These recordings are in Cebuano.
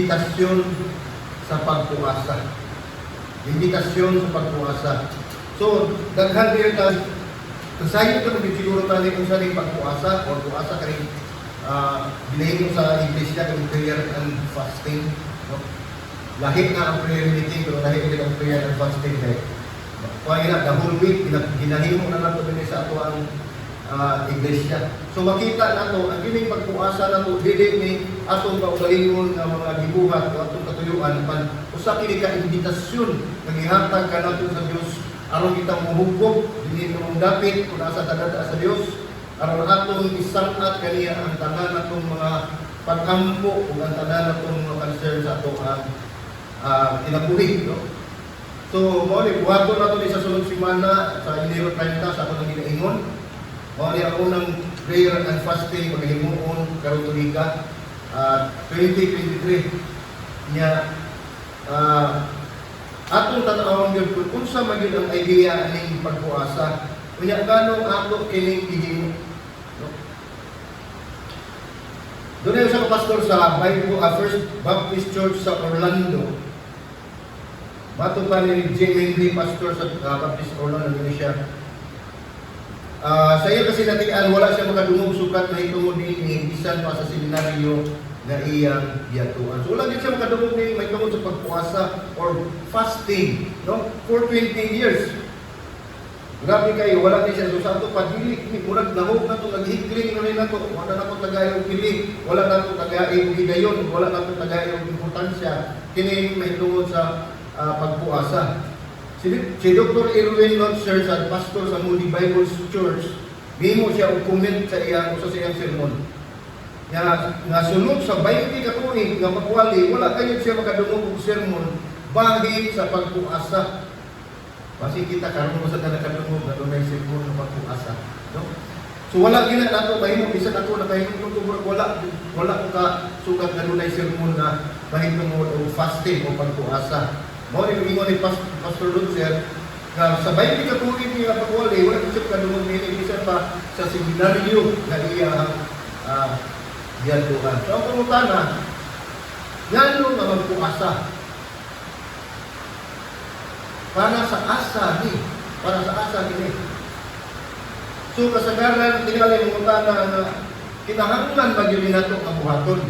Imbitasyon sa pagpuasa. Imbitasyon sa pagpuasa. So, daghan diri ta kasayo ta magiging siguro ta kung sa ning pagpuasa or puasa kani ginahimo sa iglesia kung prayer and fasting, no? Lahi na ang prayer meeting pero lahi din ang prayer and fasting kay kuha na the whole week ginahimo na nato dinhi sa ato ang iglesia. So makita nato ang kining pagpuasa nato dili ni atong kaugalingon nga mga gibuhat o atong katuyuan pan usa kini ka imbitasyon nga gihatag kanato sa Dios aron kita mohugop dinhi mo dapit kung asa ta sa Dios aron atong isang-at kaniya ang tanan natong mga pag-ampo ug ang tanan natong mga concern sa atong kinabuhi, no? So, mao ni buhaton nato ni sa sunod semana sa Enero 30 sa akong ginaingon. Mao ni ang unang prayer and fasting paghimuon karong tuiga 2023 nya atong tan-awon gyud kung unsa man gyud ang idea aning pagpuasa. Unya nganong ato kining gihimo, no? Doon sa pastor sa Bible, First Baptist Church sa Orlando. Matod pa ni Jim Henry, pastor sa Baptist Orlando, ano siya. Sa iya kasi natian, wala siya makadungog sukat na itungod niini bisan pa sa seminaryo na iyang giyatuan. So wala din siya makadungog ni may tungod sa pagpuasa or fasting, no? For 20 years. Grabe kayo, wala ni siya. So sa ato pa, dili, ni murag nahog na to, naghikling na rin nato, wala na to tagay og pili, wala na to tagay og higayon, wala na to tagay og importansya, kini may tungod sa pagpuasa. Si Dr. Erwin Lutzer, sa pastor sa Moody Bible Church, gihimo siya og comment sa iyang usa sa iyang sermon. Nga sulod sa 20 ka tuig nga pagwali, wala kayo siya makadungog og sermon bahin sa pagpuasa. Basi kita karon mo sa nakadungog na dunay sermon nga pagpuasa, no? So wala gina nato mahimo, bisan ako nakahimo ko, wala wala ko ka sukat nga dunay sermon na mahitungod og fasting o pagpuasa. Mao ni ingon ni Pastor Lutzer nga sa 20 ka tuig niya pagwali, wala siya kadungog niini bisan pa sa seminaryo nga iya ang giadtuan. So ang pangutana, ngano nga magpuasa? Para sa asa ni, para sa asa kini. So kasagaran tingali mangutana nga kinahanglan ba gyud nato nga buhaton?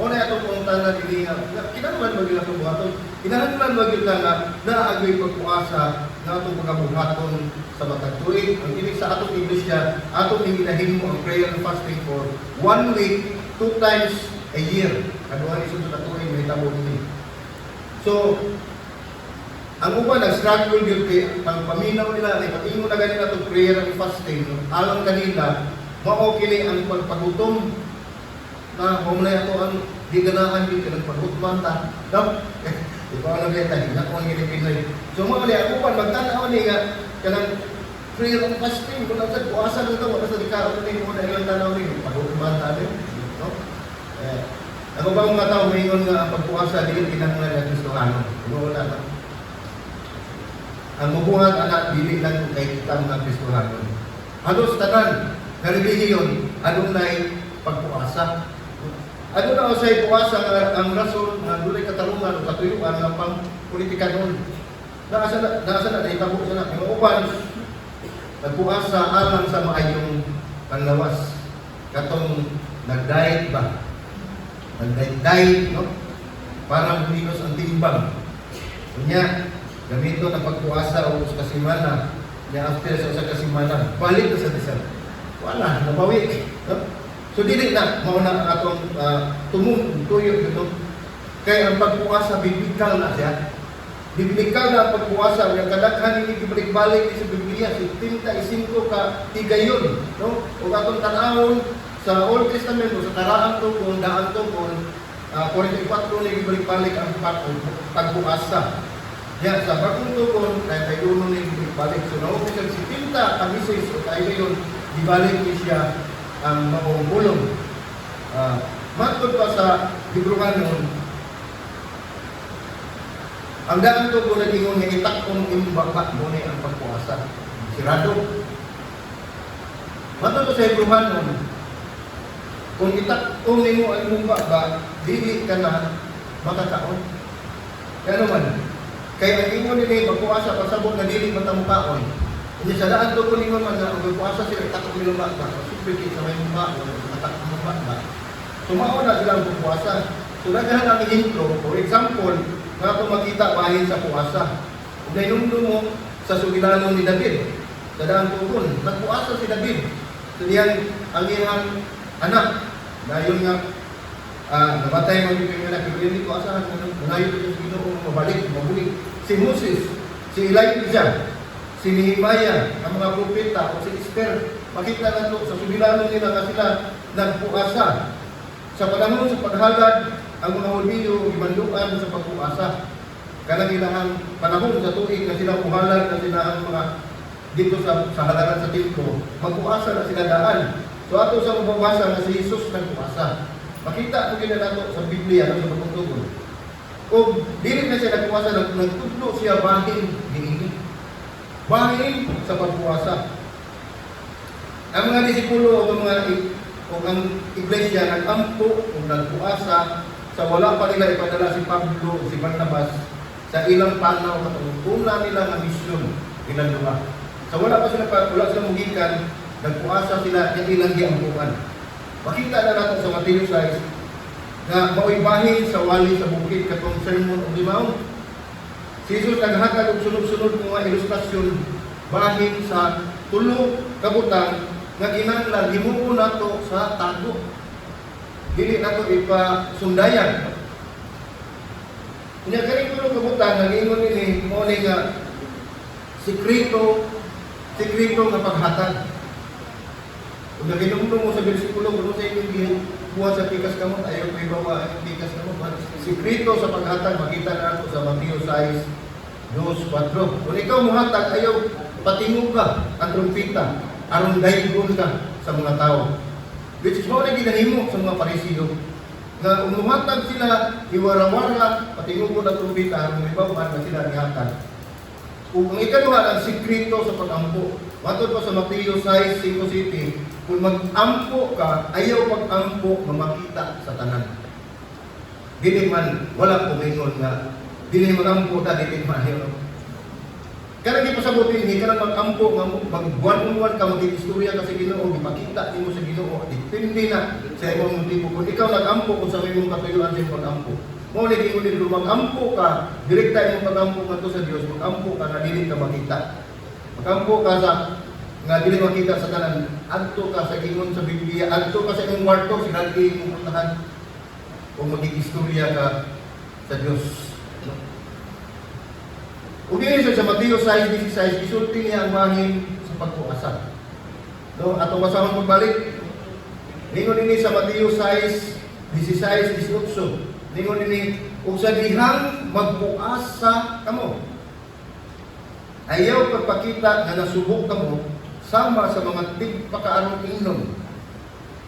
Mao na atong pangutana dinhi nga kinahanglan ba gyud nato buhaton? Kinahanglan ba gyud na nga naagoy pagpuasa nga atong mga buhaton sa matag tuig? Ang ibig sa atong iglesia, atong ginahimo ang prayer and fasting for one week, two times a year. Kaduha ni sunod na tuig mahitabo ini. So, ang uban nag-struggle gyud kay pang paminaw nila ni pag-ingon na gani natong prayer and fasting, alang kanila mao kini ang pagpagutom na mao na ato ang giganaan gyud kanang paghutman ta, no? Di ba alam niya tayo na kung ang Pinoy. So mao ni ang uban magtan-aw ni nga kanang prayer and fasting kung sa puasa na to, wala sa dikaon ni mo na ilang tanaw ni paghutman ta din, no? Eh, ako ba mga tao moingon nga ang pagpuasa dili kinahanglan ng Kristohano? Wala na. Ang mubuhat anak dili lang kay kita mga Kristohanon. Halos tanan nga relihiyon adunay pagpuasa. Aduna usay puasa nga ang rason nga dunay katarungan o katuyuan nga pang politika noon. Naasa na nahitabo sa na. Yung uban nagpuasa alang sa maayong panlawas. Katong nag-diet ba? Nag-diet, no? Para minus ang timbang. Unya, gamito na pagpuasa o sa kasimana, nya after sa usa ka semana, balik na sa desert. Wala, nabawi. No? So dili na mao na ang atong tumong tuyo dito. Kay ang pagpuasa biblical na siya. Biblical na ang pagpuasa, yang kadaghan ini gibalik-balik ni sa Biblia, 75 ka higayon, no? Ug atong tan-awon sa Old Testament o sa Karaang Tugon, Daang Tugon, 44 ni gibalik-balik ang pagpuasa. Ya, sa Bagong Tugon, 31 ni gibalik. So, naog siya 70 ka beses o tayo yun, gibalik ni siya ang maong pulong. Matod pa sa Hebrewanon, ang Daang Tugon nag-ingon nga itak-on imong baba mo ni ang pagpuasa. Sirado. Matod pa sa Hebrewanon, kung itak-on nimo ang imong baba, dili ka na Makakaon. Kaya naman, kay ang ingon nila magpuasa, pasabot nga dili man ta mukaon. Hindi sa daan to kuningon man nga magpuasa sila, itakot nila ba. Siyempre kinsa may mukaon, matakot mo ba. So mao na sila ang puasa. So daghan ang ehemplo, for example, nga kung makita bahin sa puasa. Kung nahinumdum mo sa sugilanon ni David, sa Daang Tugon, nagpuasa si David. So diyang ang iyang anak, dayon nga namatay man yung anak, pero hindi ko asahan, mangayo ko sa Ginoo mabalik, mabuli. Si Moses, si Elijah, si Nehemiah, ang mga propeta, o si Esther, makita na to sa sugilanon nila nga sila nagpuasa. Sa panahon sa paghalad, ang mga Hudiyo gibanduan sa pagpuasa. Kanang ilahang panahon sa tuig nga sila muhalad na sila ang mga dito sa halaran sa templo, magpuasa na sila daan. So ato sa mababasa nga si Jesus nagpuasa. Makita ko gina nato sa Biblia, no, sa Bagong Tugon. O dili na siya nagpuasa, nagtudlo siya bahin niini. Bahin sa pagpuasa. Ang mga disipulo o ang mga o ang iglesia nag-ampo o nagpuasa sa wala pa nila ipadala si Pablo o si Barnabas sa ilang panaw katong una nila nga misyon ilang duha. Sa wala pa sila wala sila mugikan, nagpuasa sila ng ilang giampuan. Makita na nato sa Mateo 6 nga mao'y bahin sa wali sa bukid, katong Sermon on the Mount. Si Jesus naghatag og sunod-sunod mga ilustrasyon bahin sa tulo ka butang nga kinahanglan himuon nato sa tago. Dili nato ipasundayan. Unya kaning tulo ka butang nga giingon nini mao ni nga sikreto, sikreto nga paghatag. Kung naginumdum mo sa bersikulo, kung sa inyong gibuhat sa pikas kamot, ayaw ko ibawa ang pikas kamot. Sikreto sa paghatag, makita na ako sa Mateo 6, 2, 4. Kung ikaw muhatag, ayaw patinguga ang trumpita, aron daygon ka sa mga tao. Which is mao na ginahimo sa mga Parisiyo. Nga umuhatag sila, iwarawara, patingugon ang trumpita, aron mibawaan na sila nihatag. Ug ang ikaduha, ang sikreto sa pag-ampo. Matod pa sa Mateo 6, 5 City, kung mag-ampo ka, ayaw pag-ampo nga makita sa tanan. Dili man, wala ko mingon nga, dili mag-ampo ta, dili man yun. Kanang gipasabot ni kanang mag-ampo nga mag one on one ka, mag-istorya ka sa Ginoo, gipakita nimo sa Ginoo, depende na sa imong motibo. Kung ikaw nag-ampo kung sa imong katuyuan sa imong pag-ampo. Mao ni giingon dito, mag-ampo ka, direkta imong pag-ampo ngadto sa Dios, mag-ampo ka nga dili ka makita. Mag-ampo ka sa nga dili makita sa tanan, adto ka sa ingon sa Biblia, adto ka sa imong kwarto, sinalgi imong puntahan o magig-istorya ka sa Dios. No? Ug dili siya sa Mateo 6:16, gisulti niya ang bahin sa pagpuasa. No, atong basahon pagbalik. Ningon nini sa Mateo 6:16, 18. Ningon nini, ug sa dihang magpuasa kamo, ayaw pagpakita nga nasubok kamo sama sa mga tigpakaarong ingnon.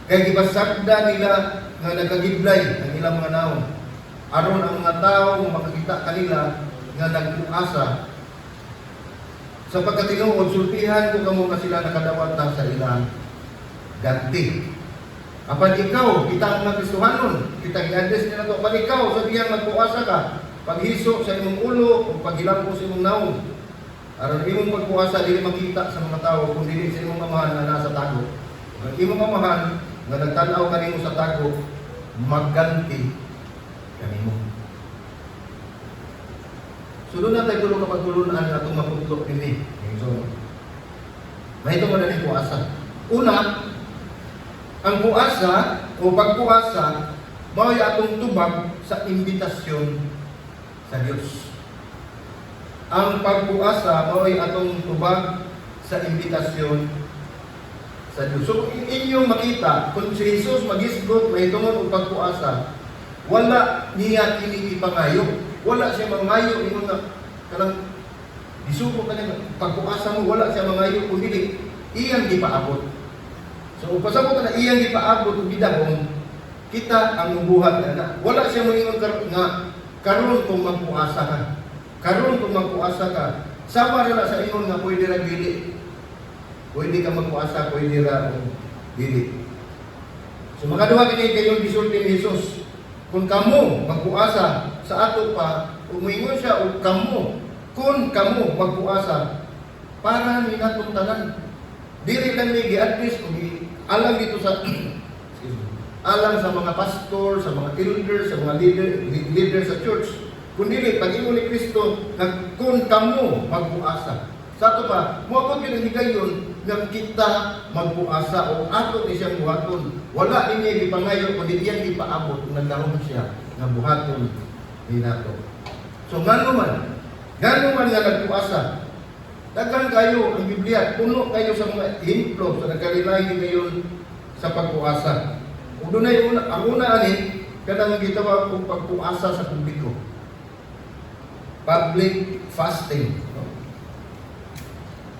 Kay gibasagda nila nga nagagiblay ang ilang mga nawong, aron ang mga tao nga makakita kanila nga nagpuasa. Sa pagkatinuod, sultihan ko kamo nga sila nakadawat na sa ilang ganti. Apan ikaw, kita ang mga Kristohanon, kita i-address niya na to. Apan ikaw, sa diyang magpuasa ka, paghiso sa imong ulo o paghilambo sa imong naong. Aron imong pagpuasa dili makita sa mga tao kung dili sa imong Amahan nga nasa tago. Ang imong Amahan nga nagtan-aw kanimo sa tago, magganti kanimo. So doon na tayo tulo ka pagtulunan nga atong maputlo ini. So, mahito mo na ni puasa. Una, ang puasa o pagpuasa mao'y atong tubag sa imbitasyon sa Dios. Ang pagpuasa mao'y atong tubag sa imbitasyon sa Dios. So inyong makita kung si Jesus magisgot mahitungod og pagpuasa, wala niya kini ipangayo. Wala siya mangayo ingon nga kanang gisugo ka niya pagpuasa mo, wala siya mangayo kun dili iyang gipaabot. So pasabot na iyang gipaabot ug gidahom, kita ang mubuhat na. Wala siya moingon nga karon kung magpuasa ka. Karon kung magpuasa ka, sama ra na sa ingon nga pwede ra dili. Pwede ka magpuasa, pwede ra kung dili. So makaduha kini kayon gisulti ni Jesus. Kung kamo magpuasa sa ato pa, umingon siya og kamo, kung kamo magpuasa, para ni natong tanan. Dili lang ni gi-address o alang dito sa, excuse me, alang sa mga pastor, sa mga elder, sa mga leader, leader sa church. Kung dili, pag-ingon ni Kristo, nga kung kamo magpuasa. Sa ato pa, moabot yun ang higayon nga kita magpuasa o ato ni siyang buhaton. Wala niya gipangayo, kundi iyang gipaabot kung nagdahom siya nga buhaton ni nato. So ngano man nga nagpuasa, daghan kayo ang Biblia, puno kayo sa mga ehemplo sa nagkalilahi ngayon sa pagpuasa. Ug dunay una, ang una ani kanang gitawag og pagpuasa sa publiko. Public fasting. No?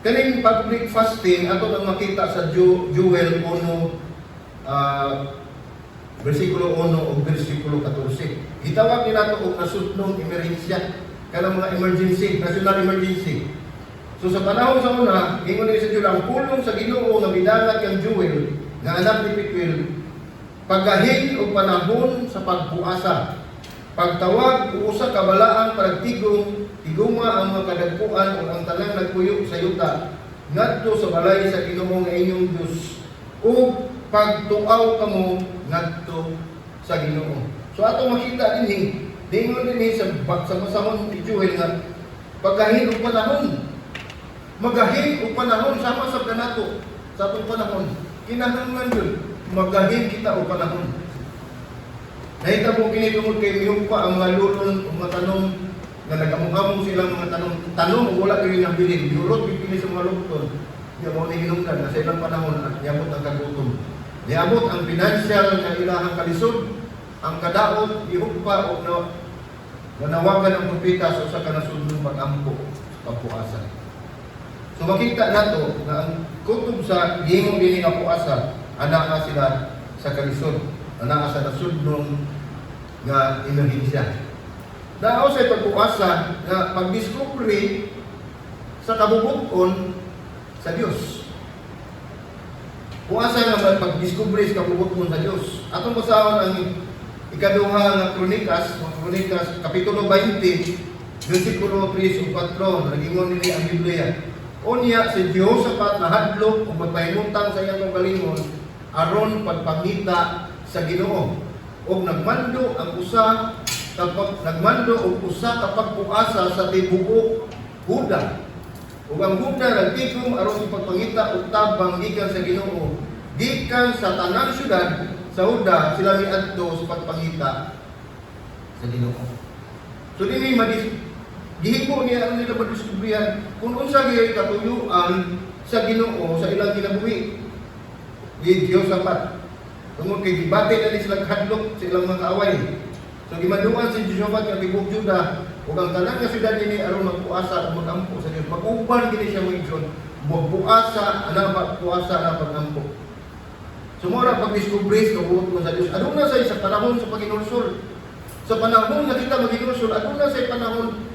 Kaning public fasting ato nang makita sa Joel 1, versikulo 1 ug versikulo 14. Gitawag ni nato og nasudnong emerhensya, kanang mga emergency, national emergency. So sa panahon sa una, ingon ni sa Joel, ang pulong sa Ginoo nga midangat kang Joel, nga anak ni Petuel, paggahin og panahon sa pagpuasa. Pagtawag og usa ka balaang panagtigom, tigoma ang mga kadagkuan ug ang tanang nagpuyo sa yuta ngadto sa balay sa Ginoo nga inyong Dios ug pagtuaw kamo ngadto sa Ginoo. So ato makita dinhi, dingon dinhi sa basahon ni Joel nga paggahin og panahon. Magahin og panahon sama sa kanato sa atong panahon. Kinahanglan yun, magahin kita og panahon. Nahitabo kini tungod kay mihugpa ang mga lulon o mga tanom nga nag-among-among silang mga tanom. Tanom ug wala kayo nang bilin. Giurot gyud kini sa mga lukton. Di mo ni hinungdan na sa ilang panahon at niabot ang kagutom. Niabot ang financial nga ilahang kalisod, ang kadaot, gihugpa og na nanawagan ang propeta sa usa ka nasudnong pag-ampo sa pagpuasa. So makita nato nga ang kutob sa gihimong dinhi nga puasa, anaa sila sa kalisod, anaa sa nasudnong nga emerhensya. Naa sa pagpuasa nga pagdiskubre sa kabubut-on sa Dios. Puasa nga pagdiskubre sa kabubut-on sa Dios. Atong basahon ang ikaduha nga Kronikas, mga Kronikas kapitulo 20, versikulo 3 ug 4, nagingon nini ang Biblia. Unya si Jehoshaphat nahadlok ug magpahimutang sa iyang kaugalingon aron pagpangita sa Ginoo. Ug nagmando og usa ka pagpuasa sa tibuok Huda. Ug ang Huda nagtikom aron sa pagpangita og tabang gikan sa Ginoo. Gikan sa tanang syudad sa Huda sila miadto sa pagpangita sa Ginoo. So dinhi madis gihimo niya ang nila madiskubrihan kung unsa gyud katuyuan sa Ginoo sa ilang kinabuhi. Di Jehoshaphat. Tungod kay gibati na ni sila hadlok sa ilang mga kaaway. So gimanduan si Jehoshaphat nga tibuok Juda ug ang tanan nga syudad nini aron magpuasa ug magampo sa Dios. Mag-uban gini siya, mga igsoon. Magpuasa, ana pagpuasa na pagampo. So mao ra pagdiskubre sa kabuot sa Dios. Aduna sa panahon sa paghinulsol. Sa panahon nga kita maghinulsol, aduna sa panahon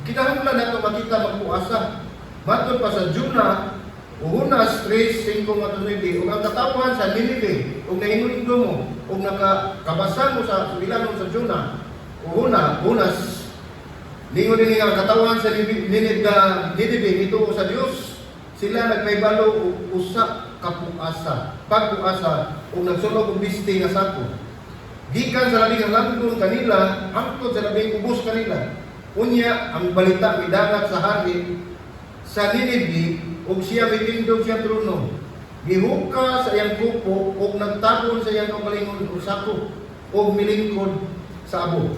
kinahanglan nato makita magpuasa. Matod pa sa Juna, Jonas 3:5 ngadto 9, ug ang katawhan sa Nineveh ug nahinundo mo ug nakakabasa mo sa sulilanon sa Juna o Jonas, ningon dinhi nga ang katawhan sa Nineveh nituo sa Dios. Sila nagpahibalo og usa ka puasa, pagpuasa, ug nagsunog og bisti nga sako gikan sa labing halangdon kanila hangtod sa labing ubos kanila. Unya ang balita midangat sa hari sa Nineveh ug siya mitindog siya trono. Gihuka sa iyang kupo ug nagtabon sa iyang kaugalingon og sako ug milingkod sa abo.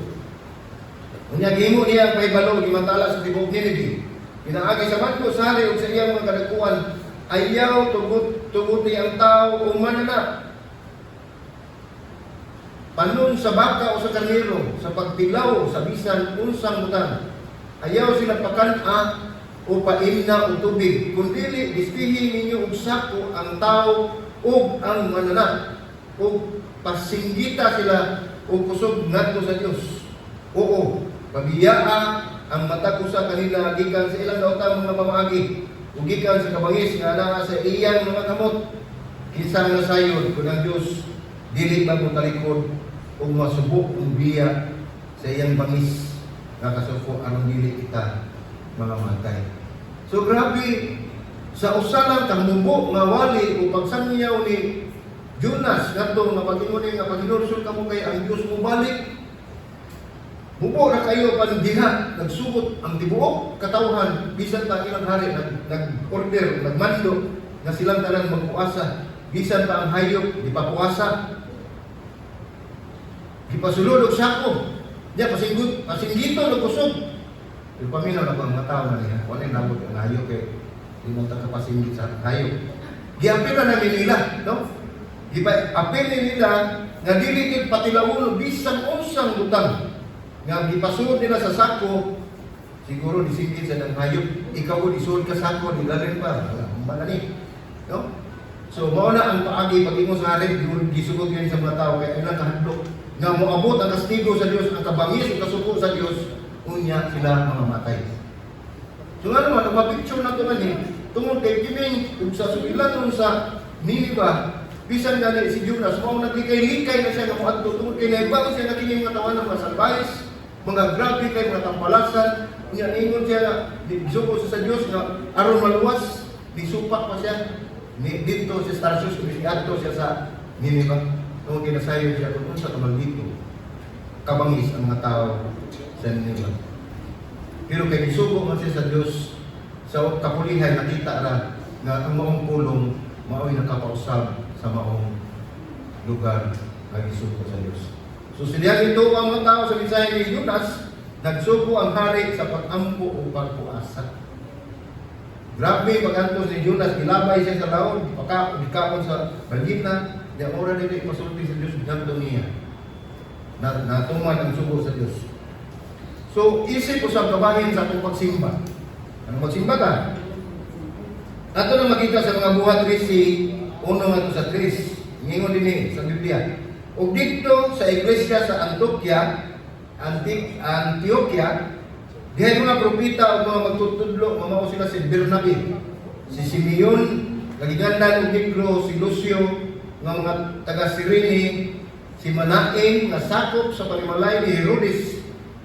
Unya gihimo niya ang pahibalo, gimantala sa tibuok Nineveh. Pinaagi sa mando sa hari ug sa iyang mga kadagkuan, ayaw tuguti ang tao o manana, panon sa baka o sa karnero, sa pagtilaw sa bisan unsang butang. Ayaw sila pakan-a o paimna og tubig, kundili bistihi ninyo og sako ang tao ug ang manana ug pasinggita sila og kusog ngadto sa Dios. Oo, pabiyaa ang matag usa kanila gikan sa ilang daotang mga pamaagi ug gikan sa kabangis nga naa sa iyang mga kamot. Kinsa nga sayod kun ang Dios dili ba motalikod ug masubo ang biya sa iyang bangis nga kasuko aron dili kita mga matay. So grabe sa usa lang ka mubo nga wali o pagsangyaw ni Jonas ngadto nga pag-ingon niya nga paghinulsol kamo kay ang Dios mobalik. Mubo ra kayo pandiha, nagsugot ang tibuok katawhan bisan pa ilang hari nag-order, nagmando nga silang tanan magpuasa, bisan pa ang hayop gipapuasa. Gipasulod og sako. Nya pasinggut, pasinggiton og kusog. Pero paminaw na ko ang mga tao na niya, wala yung nabot ang hayop kay di man ta kapasinggit sa hayop. Giapil na namin nila, no? Gipa-apil ni nila nga dili gyud patilawon bisan unsang butang nga gipasulod nila sa sako. Siguro disinggit sa ng hayop, ikaw ko isulod ka sako, di lalin pa wala ni, no? So mao na ang paagi pag-ingon sa hari, gisugot yun sa mga tao kay ilang kahadlok nga moabot ang kastigo sa Dios, ang kabangis ug kasuko sa Dios, unya sila mga matay. So nga naman, ang mapicture na ito gani, tungod kay kining, ug sa sugilanon sa Niniba, bisan gani si Jonas, mao naglikay-likay na siya nga moadto tungod kay naibaw siya nga kining mga tawanan, mga salbayes, mga grabe kay mga tampalasan, niya ningon siya nga gisugo siya sa Dios nga aron maluwas, nisupak pa siya. Ni dito si Tarsus, ni adto siya sa Niniba. Tungod kay nasayo siya kung unsa ka maldito kabangis ang mga tao sa Niniba. Pero kay gisugo man siya sa Dios, sa kapulihan nakita ra nga ang maong pulong mao'y nakapausab sa maong lugar nga gisugo sa Dios. So sila ito ang mga tao sa mensahe ni Jonas, nagsugo ang hari sa pag-ampo o pagpuasa. Grabe pag-antos ni Jonas, gilabay siya sa laon, gikaon sa balyena, di ang ora nila ipasulti sa Dios, ganto niya. Na, natuman ang sugo sa Dios. So, isip usab kabahin sa atong pagsimba. Ano magsimba ta? Ato na makita sa mga Buhat 13, uno ngadto sa 3. Ngingon dinhi sa Biblia. Ug didto sa iglesia sa Antioquia, Antioquia, dihay mga propeta o mga magtutudlo, mamao sila si Bernabe, si Simeon, nagigandan og Negro, si Lucio, nga mga taga Cyrene, si Manaen nga sakop sa panimalay ni Herodes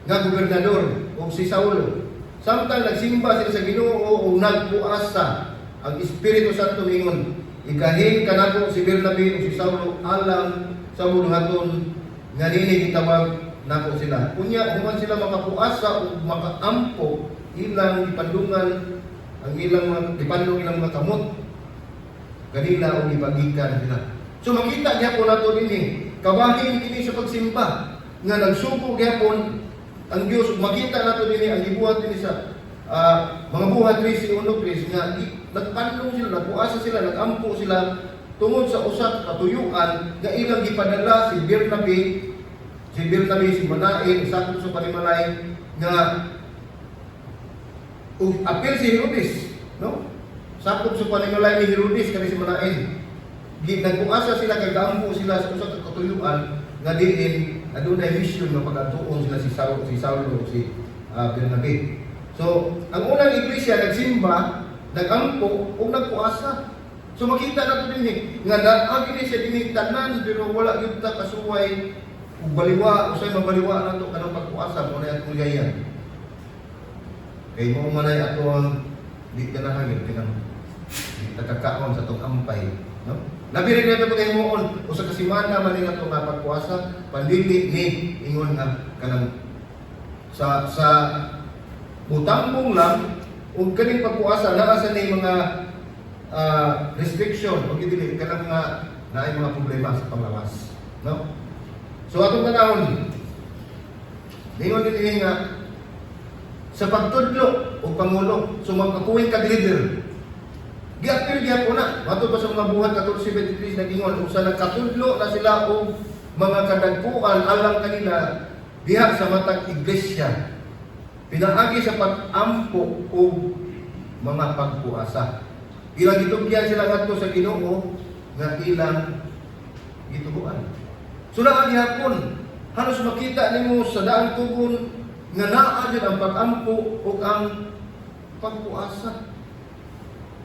nga gobernador ug si Saulo. Samtang nagsimba sila sa Ginoo ug nagpuasa, ang Espiritu Santo mingon, "Ikahin kanako si Bernabe ug si Saulo alang sa buluhaton nga nini gitawag nako sila." Unya human sila makapuasa ug makaampo, ilang gipandungan ang ilang mga gipandong ilang mga kamot kanila ug gipagikan sila. So makita gyapon nato dinhi, kabahin kini sa pagsimba nga nagsugo gyapon ang Dios. Makita nato dinhi ang gibuhat dinhi sa mga Buhat 13:1-3 nga nagpanlong sila, nagpuasa sila, nagampo sila tungod sa usa ka katuyuan nga ilang gipadala si Bernabe, si Manaen, sakop sa panimalay nga ug apil si Herodes, no? Sakop sa panimalay ni Herodes kani si Manaen. Nagpuasa sila kay gaampo sila sa usa ka katuyuan nga diin adunay mission nga pag-adtuon sila si Saulo, si Bernabe. So, ang unang iglesia nagsimba, nagampo ug nagpuasa. So makita nato dinhi nga naa gini siya dinhi tanan, pero wala gyud ta kasuway ug baliwa, usay mabaliwa nato kanang pagpuasa mo na atong gayan. Kay mao man ay ato ang di ganahan gyud kanang di ta kakaon sa atong ampay, no? Labi rin nato paghimuon usa ka semana man ni nato nga pagpuasa, pandili ni ingon nga kanang sa mutambong lang ug kaning pagpuasa naa sa ni mga restriction o dili kanang mga naay mga problema sa panglawas, no? So atong tanawon, ningon din nga sa pagtudlo o pangulo, so magkakuwing kag leader, giapil gyapon na. Matod pa sa mga Buhat 14:23, nagingon usa nagkatudlo na sila og mga kadagkuan alang kanila diha sa matag iglesia pinaagi sa pag-ampo og mga pagpuasa. Ilang gitugyan sila ngadto sa Ginoo nga ilang gitubuan. So naa gihapon, halos makita nimo sa daang tugon nga naa gyud ang pag-ampo ug ang pagpuasa.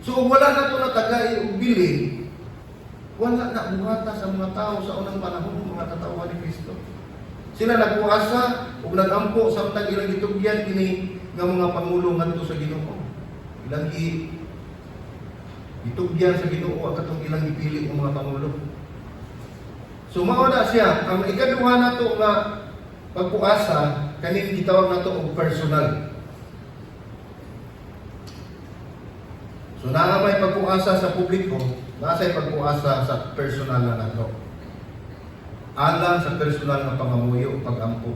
So ug wala na to natagay og bilin, wala na buhata sa mga tao sa unang panahon, mga katawhan ni Kristo. Sila nagpuasa ug nagampo samtang ilang gitugyan kini nga mga pangulo ngadto sa Ginoo. Ilang gitugyan sa Ginoo ang katong ilang gipili nga mga pangulo. So mao na siya, ang ikaduha nato nga pagpuasa, kaning gitawag nato og personal. So naa may pagpuasa sa publiko, naa say pagpuasa sa personal na nato. Alang sa personal nga pangamuyo, pagampo.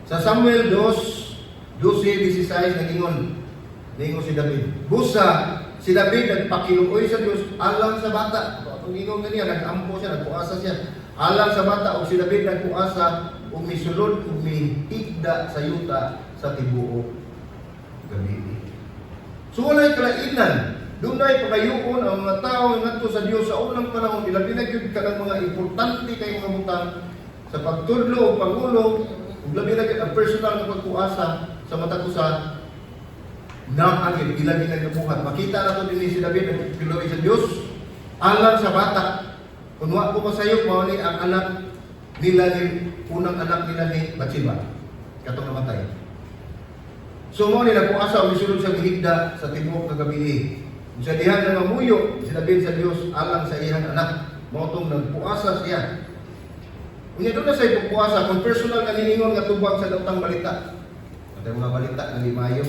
Sa Samuel 2, 12, 16, nagingon, ningon si David. Busa, si David nagpakiluoy sa Dios alang sa bata. Atong ingon ganiya, nag-ampo siya, nagpuasa siya. Alang sa bata, ug si David nagpuasa, ug misulod, ug mihigda sa yuta sa tibuok gabi. So walay kalainan. Dunay pangayuon ang mga tao ngadto sa Dios sa unang panahon, ilabi na gyud kanang mga importante kay mga butang sa pagtudlo o pangulo, ug labi na gyud ang personal nga pagpuasa sa matag usa na ang ilang ginabuhat. Makita na to dinhi si David nagkiluoy sa Dios alang sa bata. Kung wa ko masayop, mao ni ang anak nila ni unang anak nila ni Bathsheba katong namatay. So mao ni nagpuasa og misulod sa gihigda sa tibuok nga gabi. Sa diha nga mamuyo si David sa Dios alang sa iyang anak. Mao tong nagpuasa siya. Unya duna say pagpuasa kung personal nga niingon nga tubag sa daotang balita. Atay mga balita nga di maayo,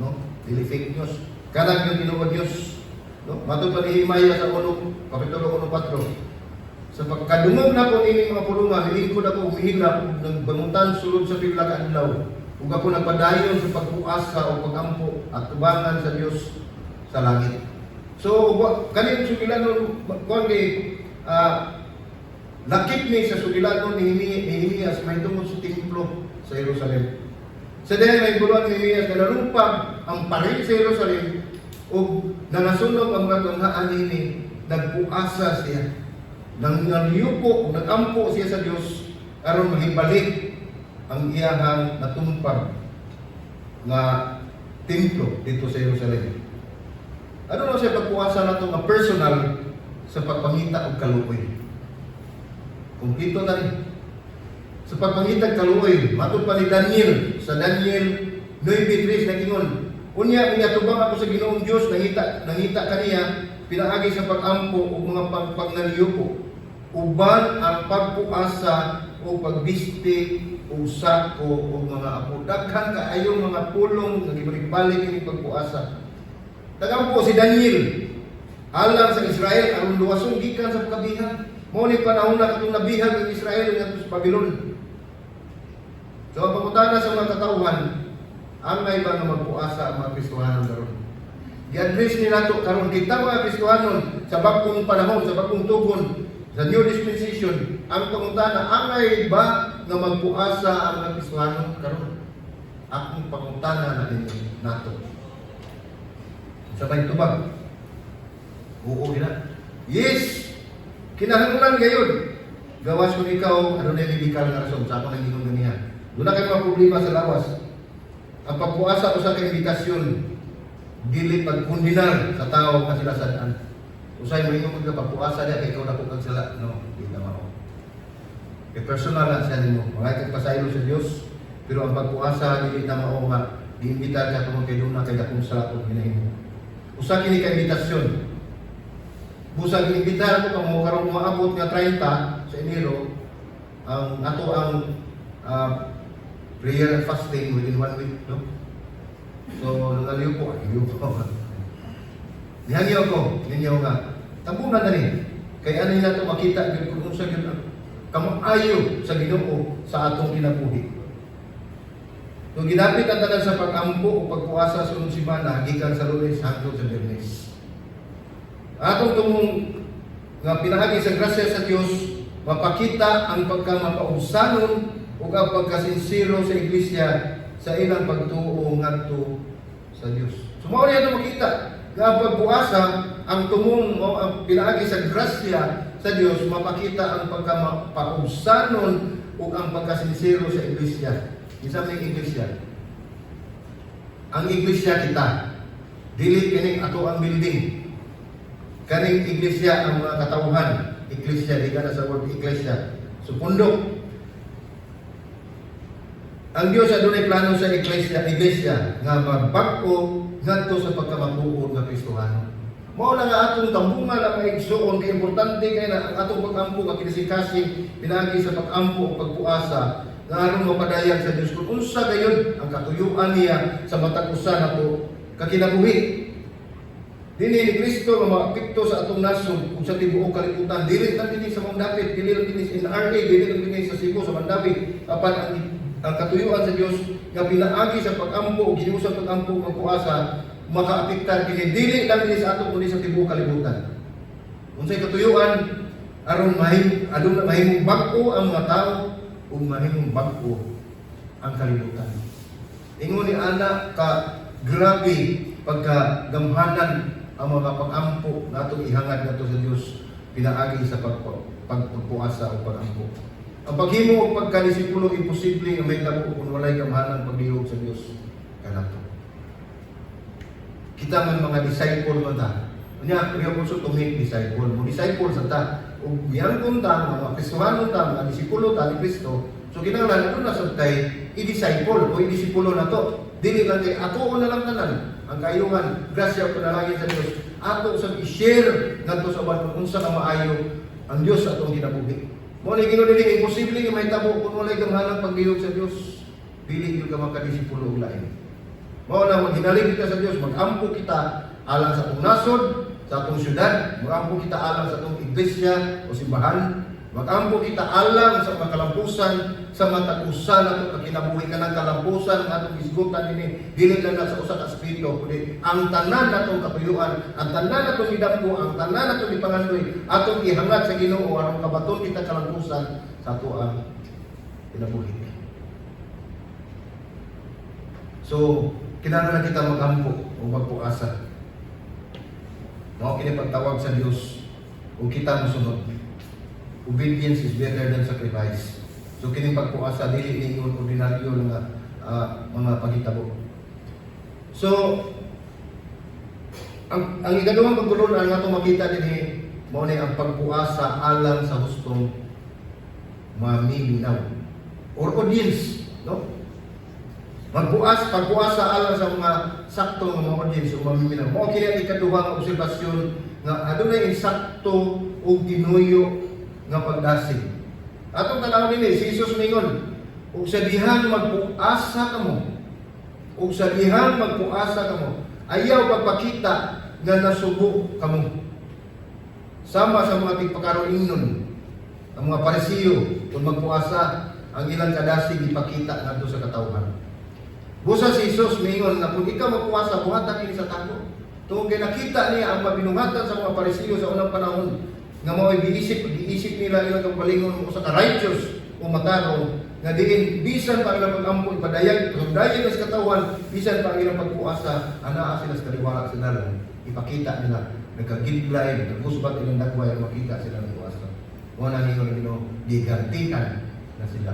no? Dili fake news. Kanang yung tinuod news. No? Matod pa ni Nehemiah sa 1 kapitulo 1:4. Sa pagkadungog nako nining mga pulungan, milingkod ako, humihilak ug nagbangutan sulod sa pila ka adlaw. Ug ako nagpadayon sa pagpuasa o pagampo at tubangan sa Dios sa langit. So kaning sugilanon kuan kay lakip ni sa sugilanon ni Nehemias mahitungod sa templo sa Jerusalem. Sa diha may buluan ni Nehemias nga nalumpag ang paril sa Jerusalem ug nangasunog ang mga tunghaan niini, nagpuasa siya. Nang nangyuko, nagampo siya sa Dios aron mahibalik ang iyahang natumpag nga templo dito sa Jerusalem. Ano na siya pagpuasa nato nga personal sa pagpangita og kaluoy? Kumpleto na rin. Sa pagpangita og kaluoy, matod pa ni Daniel sa Daniel 9:3, nagingon, "Unya iniatubang ako sa Ginoong Dios, nangita kaniya pinaagi sa pag-ampo ug mga pagnaliyuko uban ang pagpuasa o pagbisti o sako o mga apo." Daghan kaayong mga pulong nga gibalik-balik ini pagpuasa. Nagampo si Daniel alang sa Israel aron luwason gikan sa pagkabihag. Mao ni panahon na katong nabihag ang Israel ngadto sa Babylon. So ang pangutana sa mga katawhan, angay ba nga magpuasa ang mga Kristohanon karon? Gi-address ni nato karon kita mga Kristohanon sa bag-ong panahon, sa bag-ong tugon, sa new dispensation, ang pangutana, angay ba nga magpuasa ang mga Kristohanon karon? Akong pangutana na ninyo nato. Sa may tubag. Oo gina. Yes. Kinahanglan gayon. Gawas kung ikaw, ano na medical nga rason, sa ako nang ingon ganiha. Duna kay mga problema sa lawas. Ang pagpuasa usa ka imbitasyon, dili pagkundinar sa tao nga sila sad-an. Usay mo ingon ka pagpuasa diya kay ikaw dako kag sala, no, di na mao. Kay personal na siya nimo. Mga kag pasaylo sa Dios, pero ang pagpuasa dili na mao nga giimbitar ka tungod kay duna kay dakong sala kung hinahimo. Usa kini ka imbitasyon. Busa giimbitar ko kamo karong umaabot nga 30 sa Enero ang ato ang prayer and fasting within one week, no? So, nangaliw ko, aliw ko. Nihangyo ko ninyo nga tambunan na ni. Kay ano na ito makita gyud kung unsa gyud ang kamaayo sa Ginoo sa atong kinabuhi. Kung ginapit ang tanan sa pag-ampo o pagpuasa sa unang semana gikan sa Lunes hangtod sa Biyernes. Atong tumong nga pinaagi sa grasya sa Dios mapakita ang pagkamapaubsanon ug ang pagkasinsero sa iglesia sa ilang pagtuo ngadto sa Dios. So mao niya makita nga ang pagpuasa, ang tumong mo ang pinaagi sa grasya sa Dios mapakita ang pagkamapaubsanon ug ang pagkasinsero sa iglesia. Isa may iglesia. Ang iglesia kita. Dili kining ato ang building. Kaning iglesia ang mga katawhan. Iglesia, di ka na sa word iglesia. So pundok. Ang Dios adunay plano sa iglesia nga magbag-o ngadto sa pagkamatuod nga Kristohano. Mao na nga atong tambungan ang mga igsuon kay importante kay na ang atong pag-ampo nga kinasikasi pinaagi sa pag-ampo o pagpuasa nga aron mapadayag sa Dios kung unsa gayud ang katuyuan niya sa matag usa nato kakinabuhi. Dinhi ni Kristo nga maapekto sa atong nasod ug sa tibuok kalibutan. Dili lang dinhi sa mga dapit, dili lang dinhi sa NRA, dili lang dinhi sa Cebu, sa Mandavi, apan ang katuyuan sa Dios nga pinaagi sa pag-ampo ug giusang pag-ampo ug pagpuasa makaapektar kini dili lang dinhi sa atong kundi sa tibuok kalibutan. Unsay katuyuan aron mahim aduna mahimong bag-o ang mga tao ug mahimong bag-o ang kalibutan. Ingon ni ana ka grabe pagka gamhanan ang mga pag-ampo natong ihangad nato sa Dios pinaagi sa pagpuasa o pag-ampo. Ang paghimo og pagkadisipulo, imposible nga mahitabo kung walay gamhanan paglihok sa Dios kanato. Kita man mga disciple man ta. Unya, we have also to make disciple. Mo disciple sa ta. Ug miyangkon ta, mga Kristohanon ta, mga disipulo ta ni Kristo. So kinahanglan aduna sad tay i-disciple o i-disipulo nato. Dili lang kay ato na lang tanan ang kayuhan, grasya ug panalangin sa Dios. Ato sa i-share ngadto sa uban kung unsa ka maayo ang Dios sa atong kinabuhi. Mao ni Ginoo dili imposible nga mahitabo kung walay gamhanang paglihok sa Dios. Dili gyud ka makadisipulo og lain. Mao na maghinalig kita sa Dios, mag-ampo kita alang sa atong nasod, sa atong syudad, mag-ampo kita alang sa atong iglesia o simbahan, mag-ampo kita alang sa mga kalampusan, sa matag usa nato kakinabuhi, kanang kalampusan nga atong hisgutan dinhi, dili lang na sa usa ka aspeto, kundi ang tanan natong katuyuan, ang tanan natong gidamgo, ang tanan natong gipangandoy, atong ihangad sa Ginoo aron kabaton kita kalampusan sa atoang kinabuhi. So, kinahanglan kita mag-ampo o magpuasa. Mao kini pagtawag sa Dios ug kita mosunod. Obedience is better than sacrifice. So kining pagpuasa dili ningon ordinaryo nga mga paghitabo. So ang ikaduhang pagtulunan nga atong makita dinhi mao ni ang pagpuasa alang sa hustong mamiminaw or audience, no? Pagpuasa alang sa mga sakto nga mga audience o mamiminaw. Mao kini ang ikaduha nga obserbasyon nga adunay insakto ug tinuyo nga pagdasig. Atong tan-awon dinhi si Jesus mingon, "Ug sa dihang magpuasa kamo, ug sa dihang magpuasa kamo, ayaw pagpakita nga nasubo kamo. Sama sa mga tigpakaroon ingnon, ang mga Parisiyo, kung magpuasa, ang ilang kadasig ipakita ngadto sa katawhan." Busa si Jesus mingon nga kung ikaw magpuasa, buhatan kini sa tago. Tungod kay nakita niya ang mabinungatan sa mga Parisiyo sa unang panahon nga mao'y giisip nila ilang kaugalingon usa ka righteous o matarong nga diin bisan pa ang ilang pag-ampo ipadayag pagdayag sa katawan, bisan pa ang ilang pagpuasa, anaa sila sa kaliwala sa dalan, ipakita nila nagkagidlay, nagkagusbat ilang dagway aron makita sila nagpuasa. Mao na ningon ang Ginoo, gigantihan na sila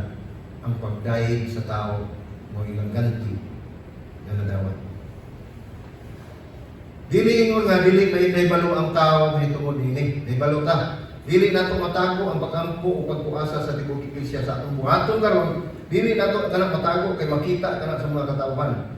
ang pagdayeg sa tao mo ilang ganti nga nadawat. Dili ingon nga dili may nahibalo ang tao mahitungod niini. Nahibalo ta. Dili nato matago ang pag-ampo o pagpuasa sa tibuok iglesia sa atong buhaton karon. Dili nato kanang matago kay makita kana sa mga katawhan.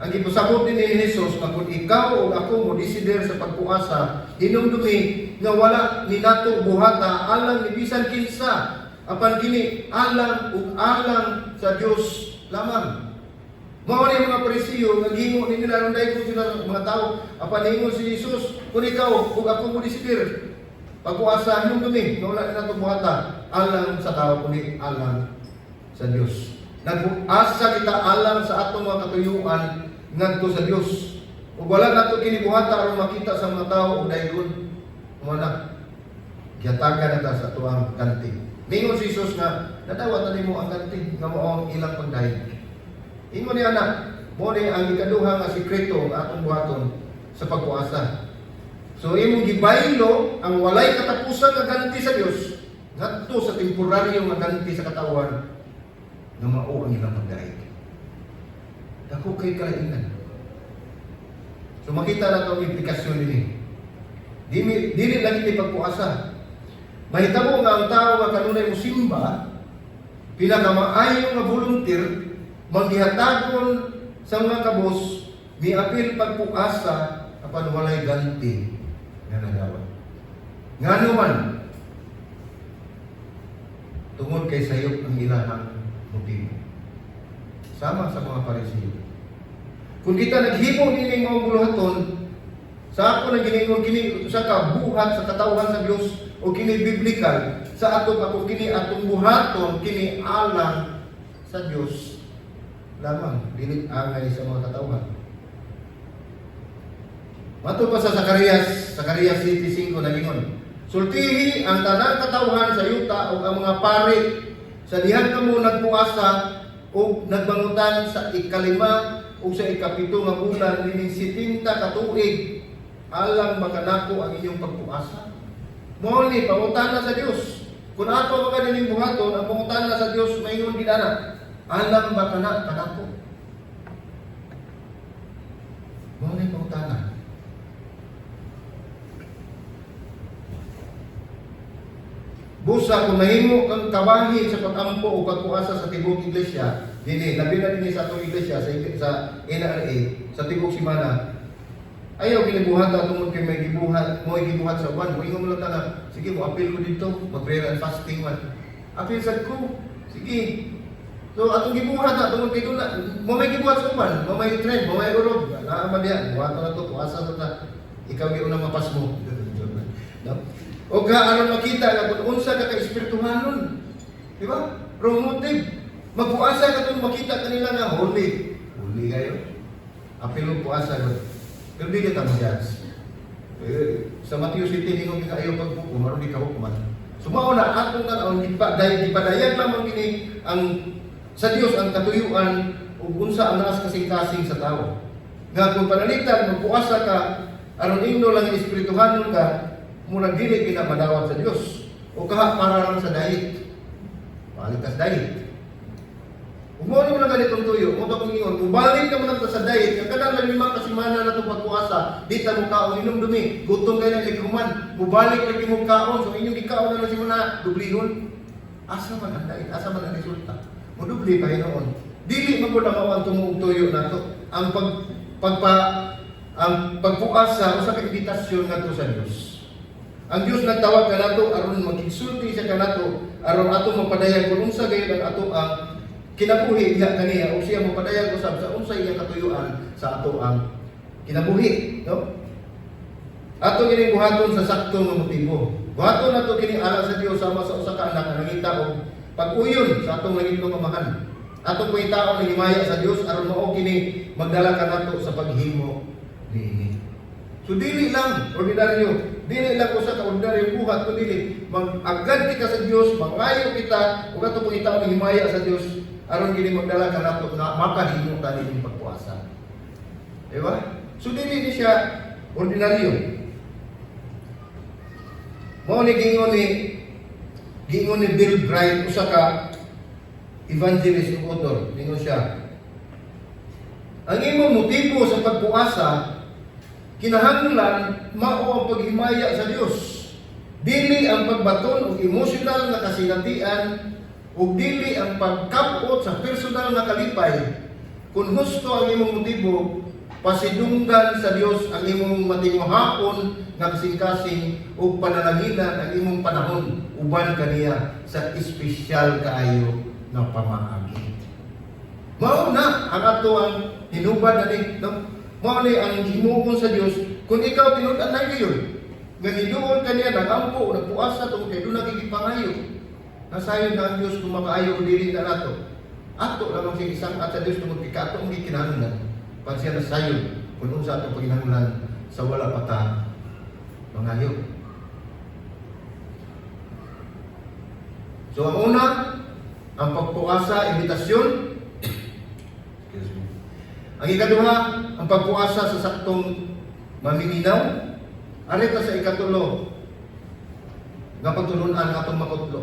Ang gipasabot ni Jesus nga kung ikaw o ako mo desider sa pagpuasa, hinumdumi nga wala ni nato buhata alang ni bisan kinsa, apan kini alang ug alang sa Dios lamang. Mao ni mga Parisiyo nga gihimo ni nila aron daygon sila sa mga tao. Apan ningon si Jesus, kung ikaw ug ako mo desider pagpuasa, hinumdumi nga wala ni nato buhata alang sa tao kundi alang sa Dios. Nagpuasa kita alang sa atong mga katuyuan ngadto sa Dios. Ug wala nato kini buhata aron makita sa mga tao ug daygon. Wala. Gihatagan na ta sa atuang ganti. Ningon si Jesus nga nadawat na nimo ang ganti nga mao ang ilang pagdayeg. Ingon ni anak, mo ni ang ikaduha nga sikreto nga atong buhaton sa pagpuasa. So imong gibaylo ang walay katapusan nga ganti sa Dios ngadto sa temporaryo nga ganti sa katawan nga mao ang ilang pagdayeg. Dako kay kalainan. So makita na ang implikasyon dinhi. Dili, dili lang ini pagpuasa. Mahitabo nga ang tao nga kanunay mo simba, pinakamaayo nga volunteer, manggihatagon sa mga kabos, miapil pagpuasa apan walay ganti nga nadawat. Ngano man, tungod kay sayop ang ilahang motibo. Sama sa mga Pariseo. Kung kita naghimo nining mga buluhaton, sa ako na giningon kini usa ka buhat sa katawhan sa Dios o kini biblical sa atong ako kini atong buhaton kini alang sa Dios lamang, dili angay sa mga katawhan. Mato pa sa Zacarias, Zacarias 7:5, nagingon, "Sultihi ang tanang katawhan sa yuta ug ang mga pari sa dihang kamo nagpuasa ug nagbangutan sa 5 ug sa 7 nga bulan nining 70 ka tuig, alang ba kanako ang inyong pagpuasa?" Mao ni pangutana sa Dios. Kung ato mga nining buhaton, ang pangutana sa Dios maingon gid ana, "Alang ba kana kanako?" Mao ni pangutana. Busa kung mahimo kang kabahin sa pag-ampo o pagpuasa sa tibuok iglesia, dini labi na dinhi sa atong iglesia sa NRA sa tibuok semana. Ayaw kinibuhat tungod kay may gibuhat, mo gibuhat sa uban. Moingon mo lang ta na, "Sige, mo apil ko dito, mag-prayer and fasting man." Apil sad ko. Sige. So atong gibuhat na tungod kay duna, mo may gibuhat sa uban, mo may trend, mo may urog. Naa man diha, buhaton na to, puasa na ta. Ikaw gyud unang mapasmo. No? O ka aron makita nga kung unsa ka ka espirituhanon. Di ba? Wrong motive. Magpuasa ka kung makita kanila nga holy. Holy kayo. Apil mo puasa gud. Pero di kita mo-judge. Eh, sa Matthew City, ningon ka ayaw pagbuko, maron di ka hukuman. So mao na atong tan-awon, gipadayag lamang kini ang sa Dios ang katuyuan ug unsa ang naas kasing-kasing sa tao. Nga kung panalitan magpuasa ka aron ingno lang espirituhanon ka, murag dili gina madawat sa Dios. O kaha para lang sa diet. Balik ka sa diet. Ug mo lang ganitong tuyo, mo pa kung ingon, mubalik ka man lang ta sa diet, nga kada lang 5 ka semana na itong pagpuasa, di ta mo kaon, inom dumi, gutom kay na human, mubalik lagi mo kaon, so inyong gikaon na lang simana, dublihon. Asa man ang diet, asa man ang resulta? Mudubli pa hinuon. Dili man pud mao ang tumuog tuyo nato. Ang pag pagpa ang pagpuasa usa ka imbitasyon ngadto sa Dios. Ang Dios nagtawag kanato aron magigsulti siya kanato aron ato mapadayag kung unsa gayud ang ato ang kinabuhi diha kaniya ug siya mapadayag usab sa unsa iyang katuyuan sa ato ang kinabuhi, no? Ato kining buhaton sa sakto nga motibo. Buhaton nato kini alang sa Dios sama sa usa ka anak nga nangita og pag-uyon sa atong langitnong Amahan. Atong pangitaon ang himaya sa Dios aron mao kini magdala kanato sa paghimo niini. So dili lang ordinaryo, dili lang usa ka ordinaryo buhat kun dili mag-agad kita sa Dios, mangayo kita ug ato pangitaon ang himaya sa Dios aron kini magdala kanato nga makahimo ta nining pagpuasa. Di ba? So dili ni siya ordinaryo. Mao ni giingon ni Bill Bright, usa ka evangelist ug author, ningon siya, "Ang imong motibo sa pagpuasa kinahanglan mao ang paghimaya sa Dios. Dili ang pagbaton og emosyonal nga kasinatian ug dili ang pagkapot sa personal nga kalipay. Kung husto ang imong motibo, pasidunggan sa Dios ang imong matinguhaon nga kasing-kasing ug panalanginan ang imong panahon uban kaniya sa espesyal kaayo nga pamaagi." Mao na ang ato ang hinubad na ni, no? Mao ni ang himuon sa Dios kung ikaw tinud-an na gayon nga niduol kaniya, nagampo, nagpuasa tungod kay duna kay gipangayo. Nasayon na ang Dios kung makaayo o dili na nato. Ato lamang siya isang at sa Dios tungod kay kato ang gikinahanglan. Pag siya nasayon kung unsa atong panginahanglan sa wala pa ta mangayo. So ang una, ang pagpuasa, imbitasyon. Excuse me. Ang ikaduha, ang pagpuasa sa saktong mamininaw. Arita sa ikatulo, nga pagtulunan nga atong makutlo.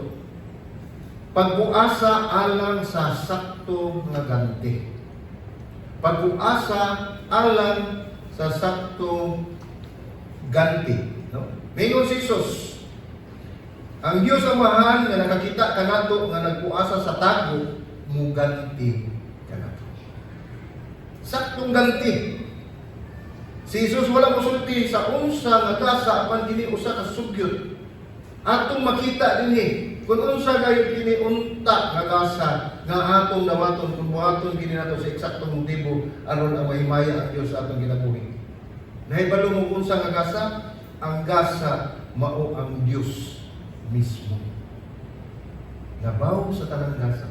Pagpuasa alang sa sakto nga ganti. Pagpuasa alang sa sakto ganti. No? Mingon si Jesus, "Ang Diyos Amahan nga nakakita kanato nga nagpuasa sa tago, muganti kanato." Saktong ganti. Si Jesus wala mosulti sa unsa nga gasa, apan kini usa ka sugyot. Atong makita dinhi kung unsa gayud kini unta nga gasa nga atong dawaton kung buhaton kini nato sa eksaktong motibo aron ang mahimaya ang Dios sa atong kinabuhi. Nahibalo mo unsa nga gasa? Ang gasa mao ang Dios mismo. Labaw sa tanang gasa.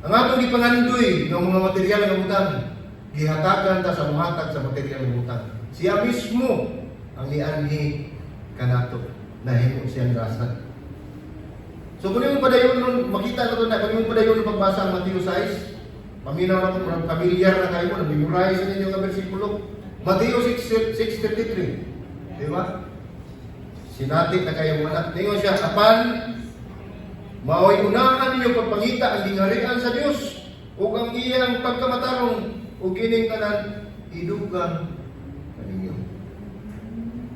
Ang atong gipangandoy ng mga material nga butang, gihatagan ta sa muhatag sa material nga butang. Siya mismo ang nianhi kanato, nahimo siyang gasa. So kung imong padayon nun, makita na to na, kung imong padayon ng pagbasa ang Mateo 6, paminaw na ito, murag familiar na kayo, na-memorize ninyo nga bersikulo. Mateo 6, 6:33. Di ba? Sinati na kayo mga. Ningon siya, "Apan, mao'y unahan ninyo pagpangita ang gingharian sa Dios ug ang iyang pagkamatarong, ug kining tanan idugang kaninyo."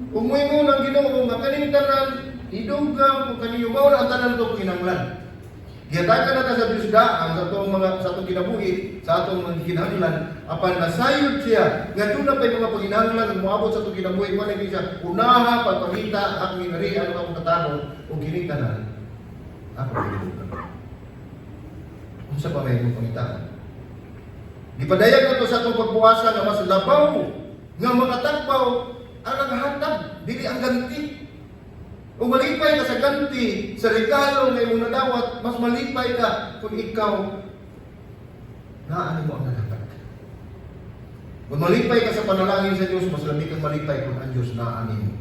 Ug moingon ang Ginoo nga kaning tanan idugang kung kaninyo, mao na ang tanan to kinahanglan. Gihatagan na ta sa Dios daan sa atong mga sa atong kinabuhi, sa atong mga kinahanglan, apan nasayod siya nga duna pay mga panginahanglan nga moabot sa atong kinabuhi. Mao na siya, unaha pagpangita ang gingharian ug ang katarong, ug kining tanan ako gidugang. Unsa pa may imong pangita? Gipadayag nato sa atong pagpuasa nga mas labaw nga makatagbaw ang naghatag, dili ang ganti. Kung malipay ka sa ganti, sa regalo nga imong nadawat, mas malipay ka kung ikaw naa nimo ang naghatag. Kung malipay ka sa panalangin sa Diyos, mas labi kang malipay kung ang Diyos naa nimo.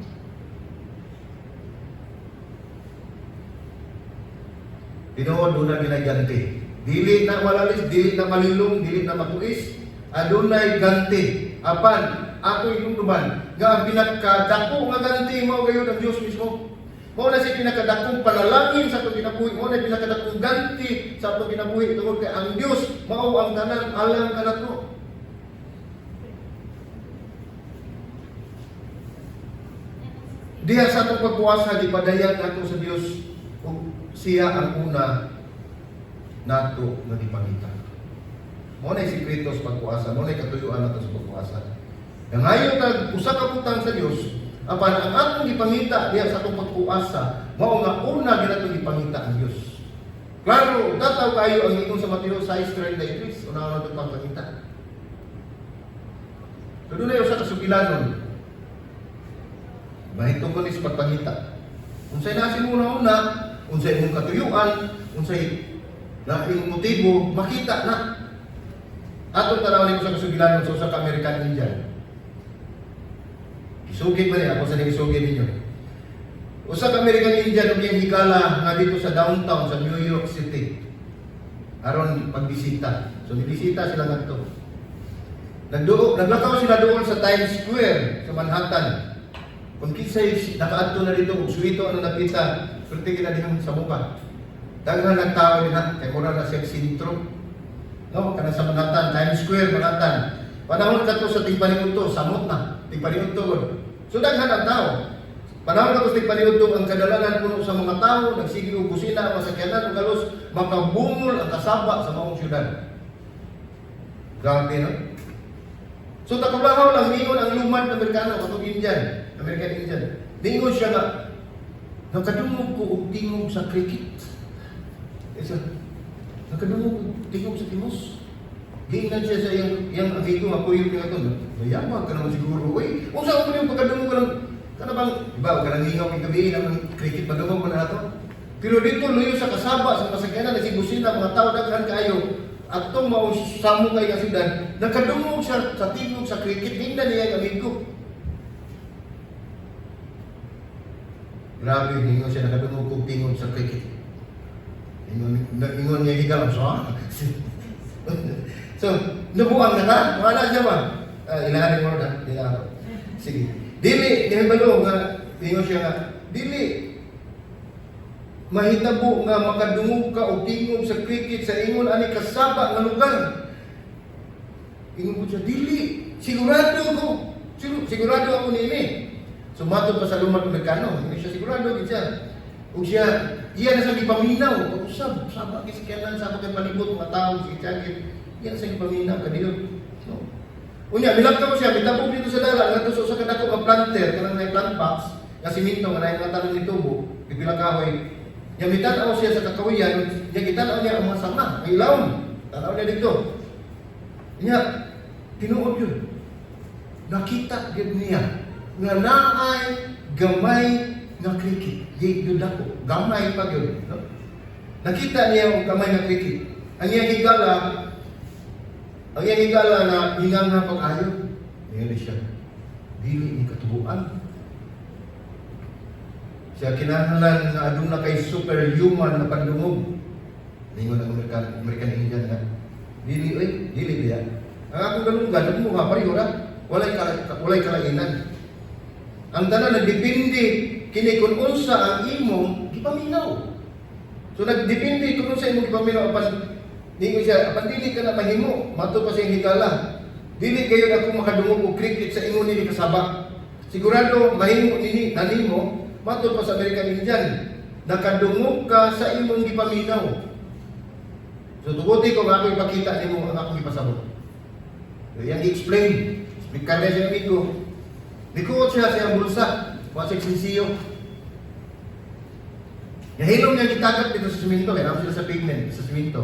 Tinuod, duna ginay ganti. Dili na malalis, dili na malilong, dili na matuis, adunay ganti. Apan, ato hinumduman nga ang pinakadako nga ganti mao gayud ang Dios mismo. Mao na siya pinakadakong panalangin sa atong kinabuhi, mao na pinakadakong ganti sa atong kinabuhi tungod kay ang Dios mao ang tanan alang kanato. Diha sa atong pagpuasa, gipadayag nato sa Dios ug siya ang una nato nga gipangita. Mao na sikreto sa pagpuasa, mao na katuyuan nato sa pagpuasa. Nangayo tag usa ka butang sa Dios, apan ang atong gipangita diha sa atong pagpuasa, mao nga una ginatong gipangita ang Dios. Klaro, tataw kayo ang ingon sa Mateo 6:33, una nato pagpangita. So dunay usa ka sugilanon. Mahitungod ni sa pagpangita. Unsay nasi mo una, unsay imong katuyuan, unsay na imong motibo, makita na. Atong tan-awon sa kasugilanon sa usa ka American Indian. Isugid man ni ako sa isugid ninyo. Usa ka American Indian ug iyang higala nga dito sa downtown sa New York City aron pagbisita. So nibisita sila ngadto. Naglakaw sila doon sa Times Square sa Manhattan. Kung kinsay nakaadto na dito ug suwito ang napita, perti kina dihang sa muka. Daghan ang tao dinha kay mura na siya sentro. No, kana sa Manhattan, Times Square, Manhattan. Panahon kadto sa tingpaniudto, samot na, tingpaniudto gud. So daghan ang tao. Panahon kadto sa tingpaniudto, ang kadalanan puno sa mga tao, nagsige og busina ang masakyanan ug halos makabungol ang kasaba sa maong syudad. Grabe, no? So takablahaw lang ningon ang lumad na Amerikano, katong Indian, American Indian. Ningon siya nga, "Nakadungog ko og tingog sa cricket." Isa, "Nakadungog og tingog sa timos." Giingnan siya sa iyang amigo nga kuyog niya ito. "Mayabang ka naman siguro. Uy, unsa ko yung pagkadungog ka ng, kana bang, iba, ka nang hingaw ng gabi, ng cricket, padungog mo na ato." Pero dito, luyo sa kasaba, sa masakyanan, nagsibusina, mga tao, daghan kaayo, atong mao samo kay nga syudad, nakadungog siya sa tingog sa cricket, ningnan niya ang amigo. Grabe, ningon siya, "Nakadungog kog tingog sa cricket." Ingon niya higala siya. So, nabuang na ka, wala siya ba? Ilahanin mo na, ilahanin. Sige. Dili, di balo nga, ingon siya nga, dili, mahitabo nga makadungog ka og tingog sa cricket sa ingon ani kasaba nga lugar. Ingon ko siya, "Dili, sigurado ko. Sigurado ako niini." So matod pa sa lumad Amerikano, hindi siya sigurado gid siya. Ug siya, iya na sa gipaminaw, usab, saba kay sakyanan, saba kay palibot mga tao, sige tiyagin. Yan sa gipaminaw kadiyo. No? Unya, milakaw ko siya, mitabok dito sa dala, ngadto sa usa ka dako nga planter, kanang nay plant box, nga simento nga nay mga tanom ni tubo, pipila kahoy. Nya mitan-aw siya sa kakahuyan, nya gitan-aw niya ang mga sanga, ang ilawom. Tan-aw niya dito. Nya tinuod yun. Nakita gyud niya nga naay gamay nga cricket. Di gyud dako, gamay pa gyud, no? Nakita niya ang gamay nga cricket. Ang iyang higala na hinang na pag-ayo. Ngayon siya, dili ni katubuan. Siya kinahanglan nga aduna kay superhuman na pandungog. Ningon ang American Indian nga, dili oy, dili biya. Ang akong galunggan, nagmuha pareho ra. Walay kalainan. Ang tanan nagdepende kini kung unsa ang imong gipaminaw. So nagdepende kung unsa imong gipaminaw, apan ningon siya, apan dili ka na mahimo, mato pa siyang higala. Dili kayo ako makadungog og cricket sa ingon nini kasaba. Sigurado mahimo nini nanimo, mato pa sa American Indian. Nakadungog ka sa imong gipaminaw. So tuguti ko nga ako ipakita nimo ang akong ipasabot. So, iyang i-explain. Explicar niya siya amigo. Nikuot siya sa iyang bulsa. Wa siya sinsiyo. Nahilom niya gitagat dito sa simento. Kaya sila sa pavement, sa simento.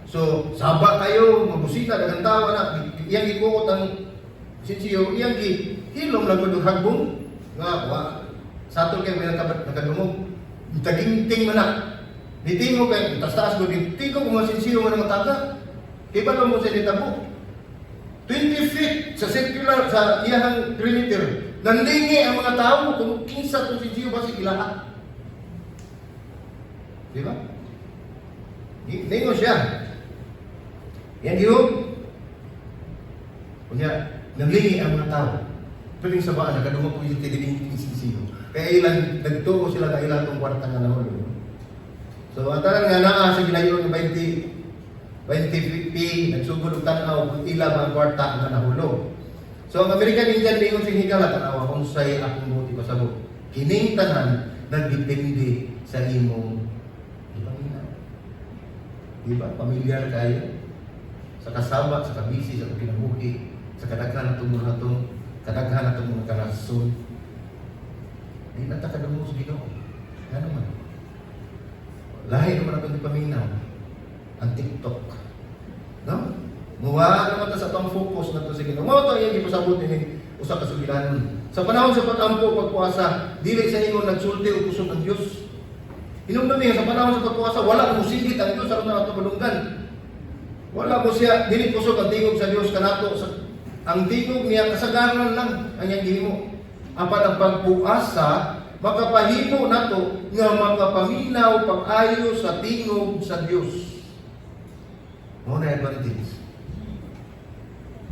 So, saba kayo, mabusina, daghang tawa na. Iyang gikuot ang sinsiyo, iyang gihilom lang gud og hagbong. Nga, wa. Satol kayo may nakadungog. Taginting man na. Nitingo kay taas-taas ko, nitingo kung mga sinsiyo nga mga taga. Kay ba mo sa nitabo? 20 feet sa circular sa iyahang perimeter. Nandingi ang mga tao kung kinsa tong sinsiyo ba si ilaha. Di ba? Ningo siya. Yan yun. Kunya, nanglingi ang mga tao. Piling sa baan, nakadungog ko yung tidiling sinsiyo. Kaya ilan, nagtuo sila na ilang itong kwarta nga nahulog. So, ang tanan nga naa sa gilayon ng 20 20 p, nagsugod og tan-aw kung ila ba ang kwarta nga nahulog. So, ang American Indian ningon sing higala, tan-awa unsay akong buot ipasabot. Kining tanan nagdepende sa imong ipaminaw. Di ba? Pamilyar kayo sa kasaba, sa kabisi, sa kinabuhi, sa kadaghan natong mga kadaghan natong mga karason. Di na ta kadungog sa Ginoo. Ngano man? Lahi naman atong gipaminaw ang TikTok. No? Muwa naman ta sa atong focus na to sa Ginoo. Mao to iyang gipasabot ini usa ka sugilanon. Sa panahon sa pag-ampo, pagpuasa, dili sa ingon nagsulti og kusog ang Dios. Hinumdumi sa panahon sa pagpuasa, wala mo sigit ang Dios aron na ato madunggan. Wala mo siya, dili kusog ang tingog sa Dios kanato sa ang tingog niya kasagaran lang ang iyang gihimo. Apan ang pagpuasa makapahimo nato nga makapaminaw pag-ayo sa tingog sa Dios. Mao na advantage.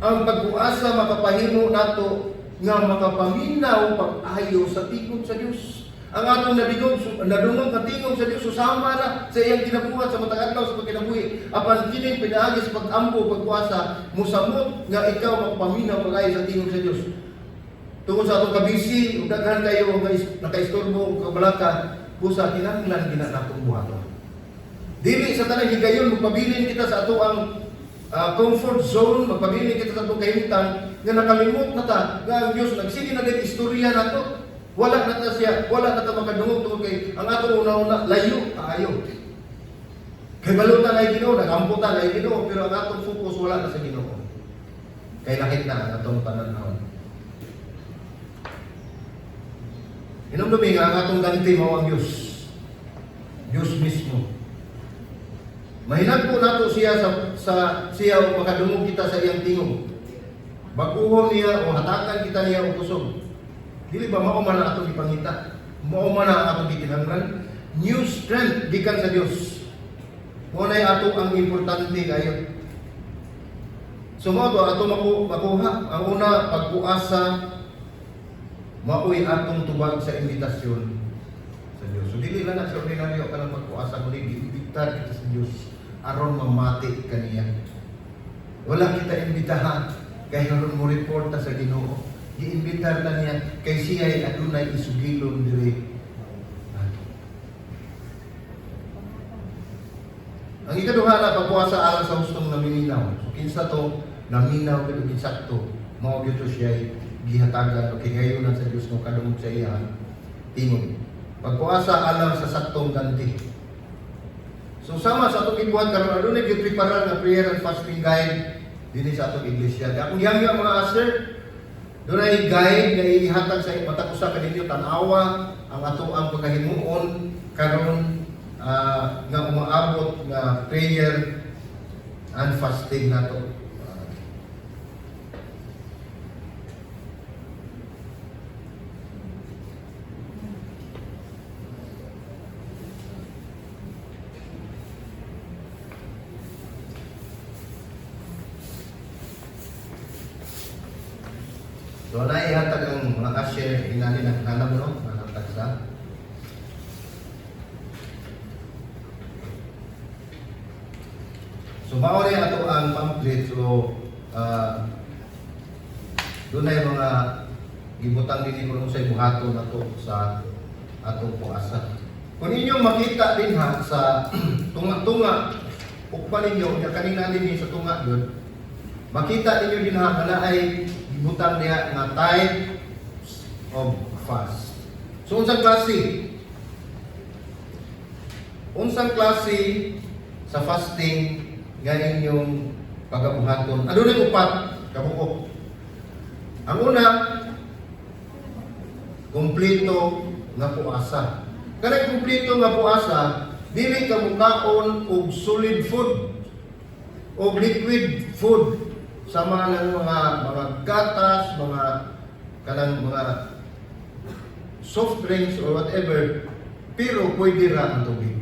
Ang pagpuasa makapahimo nato nga makapaminaw pag-ayo sa tingog sa Dios. Ang atong nabigog, nadungog nga tingog sa Dios susama na sa iyang kinabuhat sa matag adlaw sa pagkinabuhi. Apan kining pinaagi sa pag-ampo, pagpuasa, musamot nga ikaw makapaminaw pag-ayo sa tingog sa Dios. Tungod sa atong kabisi, ug daghan kayo nga nakaistorbo ug kabalaka, busa kinahanglan gina natong buhaton. Dili sa tanang higayon magpabilin kita sa ato ang comfort zone, magpabilin kita sa atong kahimtang nga nakalimot na ta nga ang Dios nagsige na din istorya nato. Wala na ta siya, wala na ta makadungog tungod kay ang atong una-una layo kaayo. Kay balutan ay Ginoo, nagampo ta ay Ginoo, pero ang atong focus wala na sa Ginoo. Kay lakit na ang atong pananaw. Hinumdumi nga ang atong ganti mao ang Dios. Dios mismo. Mahinagpo nato siya sa siya o makadungog kita sa iyang tingog. Baguhon niya o hatakan kita niya og kusog. Dili ba mao man ang atong ipangita? Mao man ang atong gikinahanglan? New strength gikan sa Dios. Mao nay ato ang importante kayo. So mao to ato makuha ang una, pagpuasa mao'y atong tubag sa imbitasyon sa Dios. So dili lang na sa ordinaryo ka lang magpuasa kundi giimbitar kita sa Dios aron mamati kaniya. Wala kita imbitahan kay aron mo report ta sa Ginoo. Giimbitar ta niya kay siya ay adunay isugilon diri ato. Ang ikaduha na pagpuasa alang sa hustong naminaw. So kinsa to naminaw gid og insakto, mao gyud to siya gihatagan o kigayunan sa Dios nga kadungog sa iya tingog. Pagpuasa alang sa saktong ganti. So sama sa atong gibuhat karon, adunay gipreparar nga prayer and fasting guide dinhi sa atong iglesia. Kaya akong gihangyo ang mga usher, dunay guide nga ihatag sa matag usa kaninyo, tan-awa ang ato ang pagkahimuon karon nga umaabot nga prayer and fasting nato. So naihatag ang mga usher inani na nana mo, no, nahatag sa. So mao ni ato ang pamphlet. So dunay mga gibutang dinhi kung unsay buhaton nato sa atong puasa. Kung inyong makita din ha sa tunga-tunga, ukpa ninyo nya kanina dinhi sa tunga yun, makita ninyo din ha nga naay gibutang diha nga types of fast. So unsang klase? Unsang klase sa fasting nga inyong pagabuhaton? Adunay upat kabuok. Ang una, kumpleto nga puasa. Kanang kumpleto nga puasa, dili ka mukaon og solid food o liquid food sa mga ng mga gatas, mga kanang mga soft drinks or whatever, pero pwede ra ang tubig.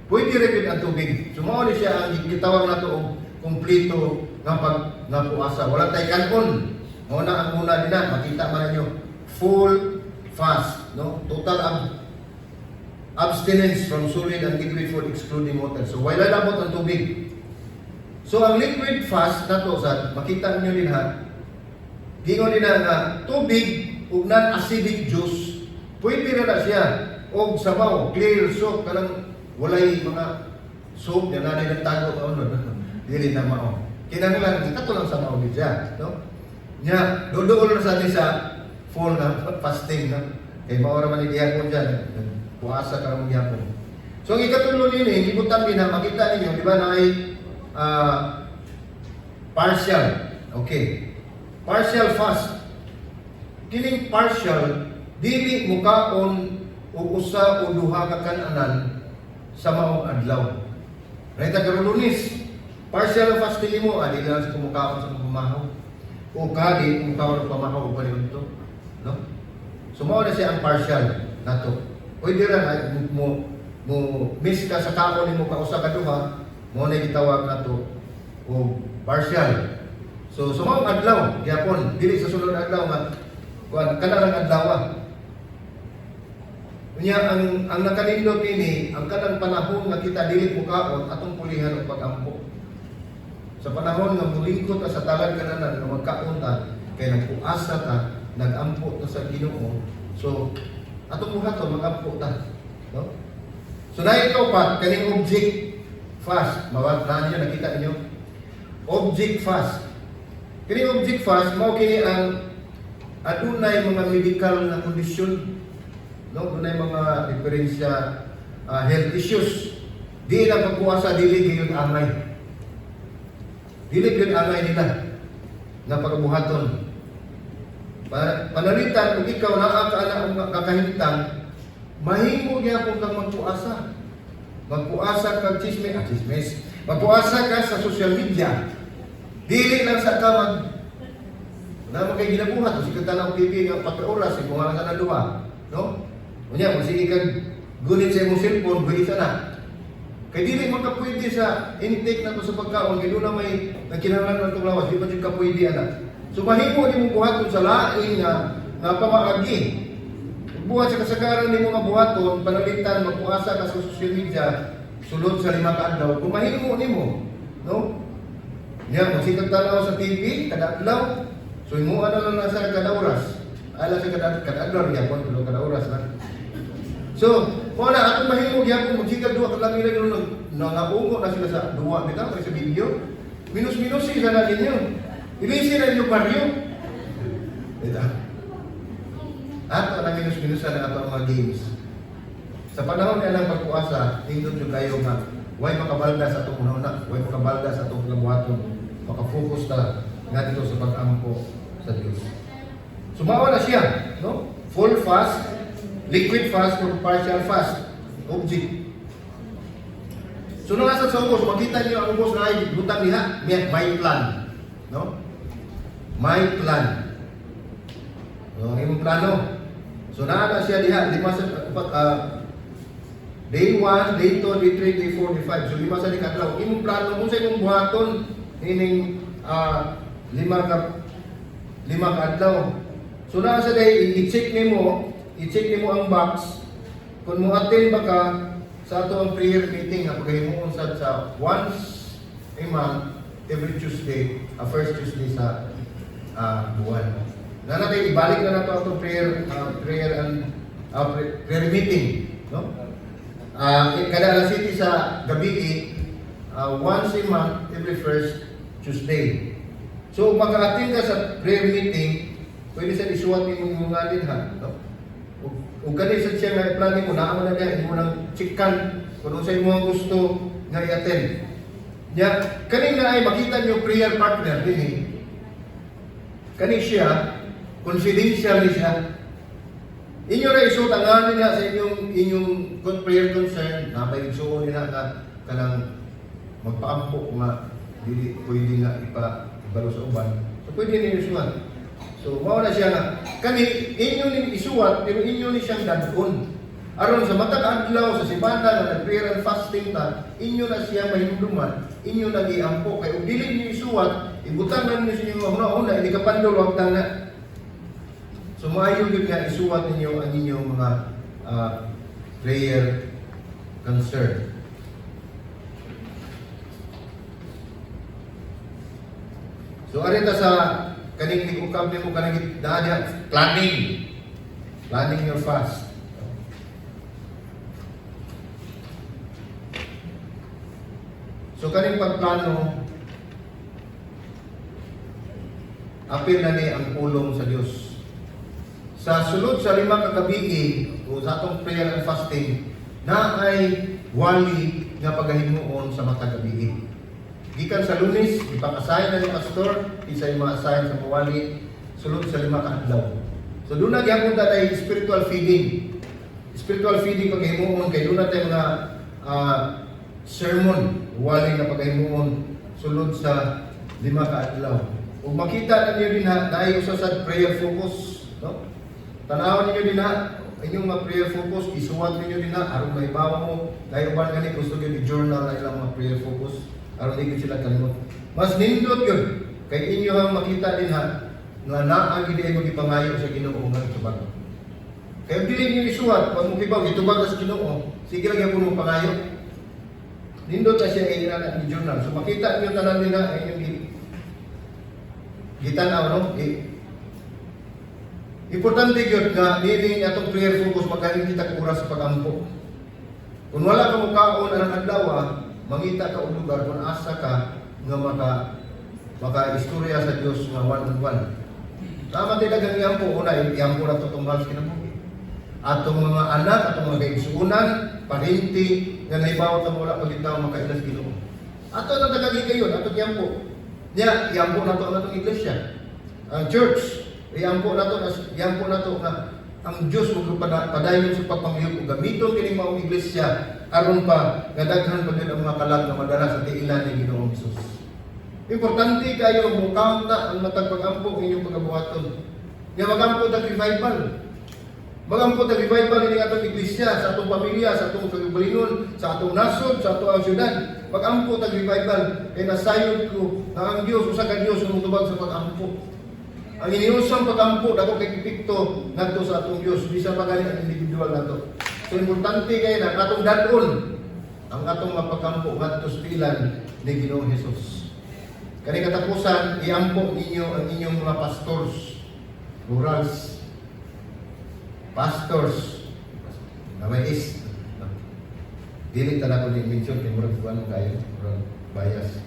Pwede ra gyud ang tubig. So mao ni siya ang gitawag nato og kumpleto nga pag nga puasa. Wala tay kanon. Mao na ang una din na makita man ninyo, full fast, no? Total abstinence from solid and liquid food excluding water. So wala labot ang tubig. So ang liquid fast nato sa makita niyo din ha. Gingon din na nga tubig ug non-acidic juice pwede ra na siya, og sabaw, clear soup, kanang walay mga soup na nanay ng tago ano, dili na mao. Kinahanglan kato lang sa mao gid siya, no? Nya duduol na sa ni sa full na fasting, no? Kay mao ra man ni gihapon diyan, puasa ka ra gihapon. So ang ikatulo nini, gibutan din na makita ninyo, di ba, na ay partial. Okay. Partial fast. Kining partial, dili mukaon og usa o duha ka kananan sa maong adlaw. Right, karon Lunes, partial ang fasting nimo, dili lang sa kumukaon sa pamahaw. O kadi kumukaon og pamahaw o to. No? So mao na siya ang partial nato. Pwede ra na mo mo miss ka sa kaon nimo ka usa ka duha, mao na gitawag nato og partial. So sa maong adlaw gyapon, dili sa sulod adlaw nga kuan kana lang adlaw. Unya ang nakanindot ini, ang kanang panahon nga kita dili mukaon, atong pulihan og pag-ampo. Sa panahon nga mulingkod ta sa talan kananan nga magkaon ta kay nagpuasa ta, nagampo ta sa Ginoo. So atong buhaton, magampo ta, no? So na ito pa kaning object fast, mawat na niyo nakita niyo. Object fast. Kini object fast mao kini ang adunay mga medical nga kondisyon, no? Dunay mga diferensya, health issues. Di lang pagpuasa, dili gyud angay. Dili gyud angay nila nga pagabuhaton. Panalitan kung ikaw naa ka ana ang kakahimtang, mahimo gyapon kang magpuasa. Magpuasa kag chismis, chismis. Magpuasa ka sa social media. Dili lang sa ka mag na mo kay ginabuhat, sige tanaw TV nga 4 oras, imo nga lang duha, no? Unya, kung sige kag gunit sa imong cellphone, buhi na. Kay dili man ka pwede sa intake na to sa pagkaon, kay doon na may nagkinahanglan ng lawas, di pa jud ka pwede ana. So mahimo nimo buhaton sa lain nga nga pamaagi. Buhat sa kasagaran nimo nga buhaton, panalitan magpuasa ka sa social media sulod sa 5 ka adlaw, kung mahimo nimo, no? Nya magsikag tanaw sa TV kada adlaw, so imo ana lang na sa kada oras. Ala sa kada kada adlaw gyapon, pero kada oras na. So, Mao na atong mahimo gyapon magsigag duwa ka lang nila nangaungo na sila sa duwa bitaw kay sa video. Minus-minus sa na ninyo. Ilisi na ninyo baryo. Ito. Ato na minus-minus na ato ang mga games. Sa panahon niya ng pagpuasa, nindot yung kayo nga, way makabalda sa atong una, way makabalda sa atong pagbuhaton, maka-focus ta ngadto sa pag-ampo sa Dios. Sumawa na siya, no? Full fast, liquid fast, or partial fast. Object. So nung nasa sa ubos, makita niyo ang ubos na ay butang diha, may plan. No? My plan. So, ang imong plano. So naa na siya diha, lima sa day 1, day 2, day 3, day 4, day 5. So lima sa ni kadlaw. Imong plano kung sa imong buhaton ining lima ka adlaw. So naa sa day i-check nimo ang box kung mo attend ba ka sa ato ang prayer meeting nga pagahimuon sad sa once a month, every Tuesday, first Tuesday sa buwan. Na natin ibalik na nato atong prayer and prayer meeting, no? Kada alas 7 sa gabi, once a month, every first Tuesday. So maka-attend ka sa prayer meeting, pwede sa isuwat nimo imong ngalin ha, no? Ug kani sa siya nga i-plan nimo, naa man na niya imo nang checkan kung unsa imong gusto nga i-attend. Nya kani na ay makita niyo prayer partner dinhi. Kani siya confidential ni siya. Inyo ra isuot ang ngalan niya sa inyong prayer concern, napay igsuon nila nga kanang magpaampo nga dili pwede nga ipa ibalo sa uban. So pwede ninyo isuwat. So mao na siya nga kani inyo ning isuwat pero inyo ni siyang dad-on. Aron sa matag adlaw sa simana nga nag-prayer and fasting ta, inyo na siya mahinumduman, inyo na giampo kay ug dili ninyo isuwat, ibutang na ninyo sa inyong huna-huna, hindi ka pandol wag na. So maayo gyud nga isuwat ninyo ang inyong mga prayer concern. So ari ta sa kaning nikukab nimo kanang naa diha planning. Planning your fast. So kaning pagplano, apil na ni ang pulong sa Dios. Sa sulod sa 5 ka gabii o sa atong prayer and fasting, na ay wali nga pagahimuon sa matag gabii. Gikan sa Lunes, ipang-assign na ni pastor, isa yung mga assign sa mawali, sulod sa 5 ka adlaw. So doon na gyapon ta tay spiritual feeding. Spiritual feeding pagahimuon kay doon na tay mga sermon, wali nga pagahimuon sulod sa 5 ka adlaw. Ug makita ninyo din ha, naay usa sa prayer focus, no? Tanawon ninyo din ha, inyong mga prayer focus, isuwat ninyo din ha, aron mahibaw mo, dahil uban gani gusto gyud i-journal na ilang mga prayer focus, aron di gyud sila kalimot. Mas nindot yun, kay inyo ang makita din ha, nga naa gid ay magipangayo sa Ginoo nga itubag. Kay dili ninyo isuwat, pag mo kibaw gitubag sa Ginoo, sige ra gyapon mo pangayo. Nindot na siya i journal. So makita niyo tanan din ha, inyong gitan-aw, no? Importante gyud nga niini atong prayer focus magaling kita og oras sa pagampo. Kung wala ka mukaon anang adlaw, mangita ka og lugar kung asa ka nga maka istorya sa Dios nga one on one. Tama din daghang iampo una iampo na to tong mahal sa kinabuhi. Atong mga anak, atong mga kaigsuonan, parinti nga nahibaw ta wala pa gid makaila sa Ginoo. Ato na tagang kayon, atong iampo. Nya iampo na to ang atong iglesia. Ang church, iampo na to nga ang Dios mo padayon sa pagpanghiyog ug gamiton kining maong iglesia aron pa nga daghan pa gyud ang mga kalag nga madala sa tiilan ni Ginoong Hesus. Importante kayo mo count na ang matag pag-ampo inyong pagabuhaton. Nga magampo tag revival. Magampo tag revival ini atong iglesia, sa atong pamilya, sa atong kagalingon, sa atong nasod, sa atong syudad. Magampo tag revival kay nasayod ko nga ang Dios usa ka Dios ang mutubag sa pag-ampo. Ang iniusang pag-ampo dako kay epekto ngadto sa atong Dios bisan pa gani ang individual nato. So importante kay na atong dad-on ang atong mapag-ampo ngadto sa tiilan ni Ginoong Hesus. Kani katapusan, iampo ninyo ang inyong mga pastors, rurals, pastors, na may is. Dili ta nako ni mention kay murag kuan kayo, murag bias.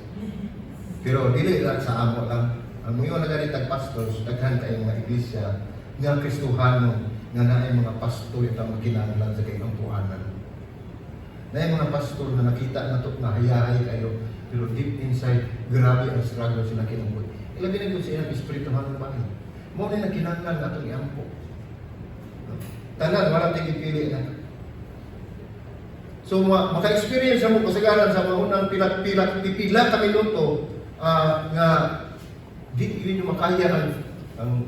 Pero dili lang sa amo lang. Ang muyo na gani tag pastors, daghan kay mga iglesia nga Kristohano nga naay mga pastor itang kinahanglan sa kayong ampuanan. Naay mga pastor na nakita na to na hayahay kayo, pero deep inside, grabe ang struggle sila kinabuhi. Ilabi na gyud sa ilang espirituhanong bahin. Mao na kinahanglan atong iampo. No? Tanan, wala tayong gipili na. So maka-experience mo kasagaran sa mga unang pila pipila ka minuto nga di yun yung makaya ang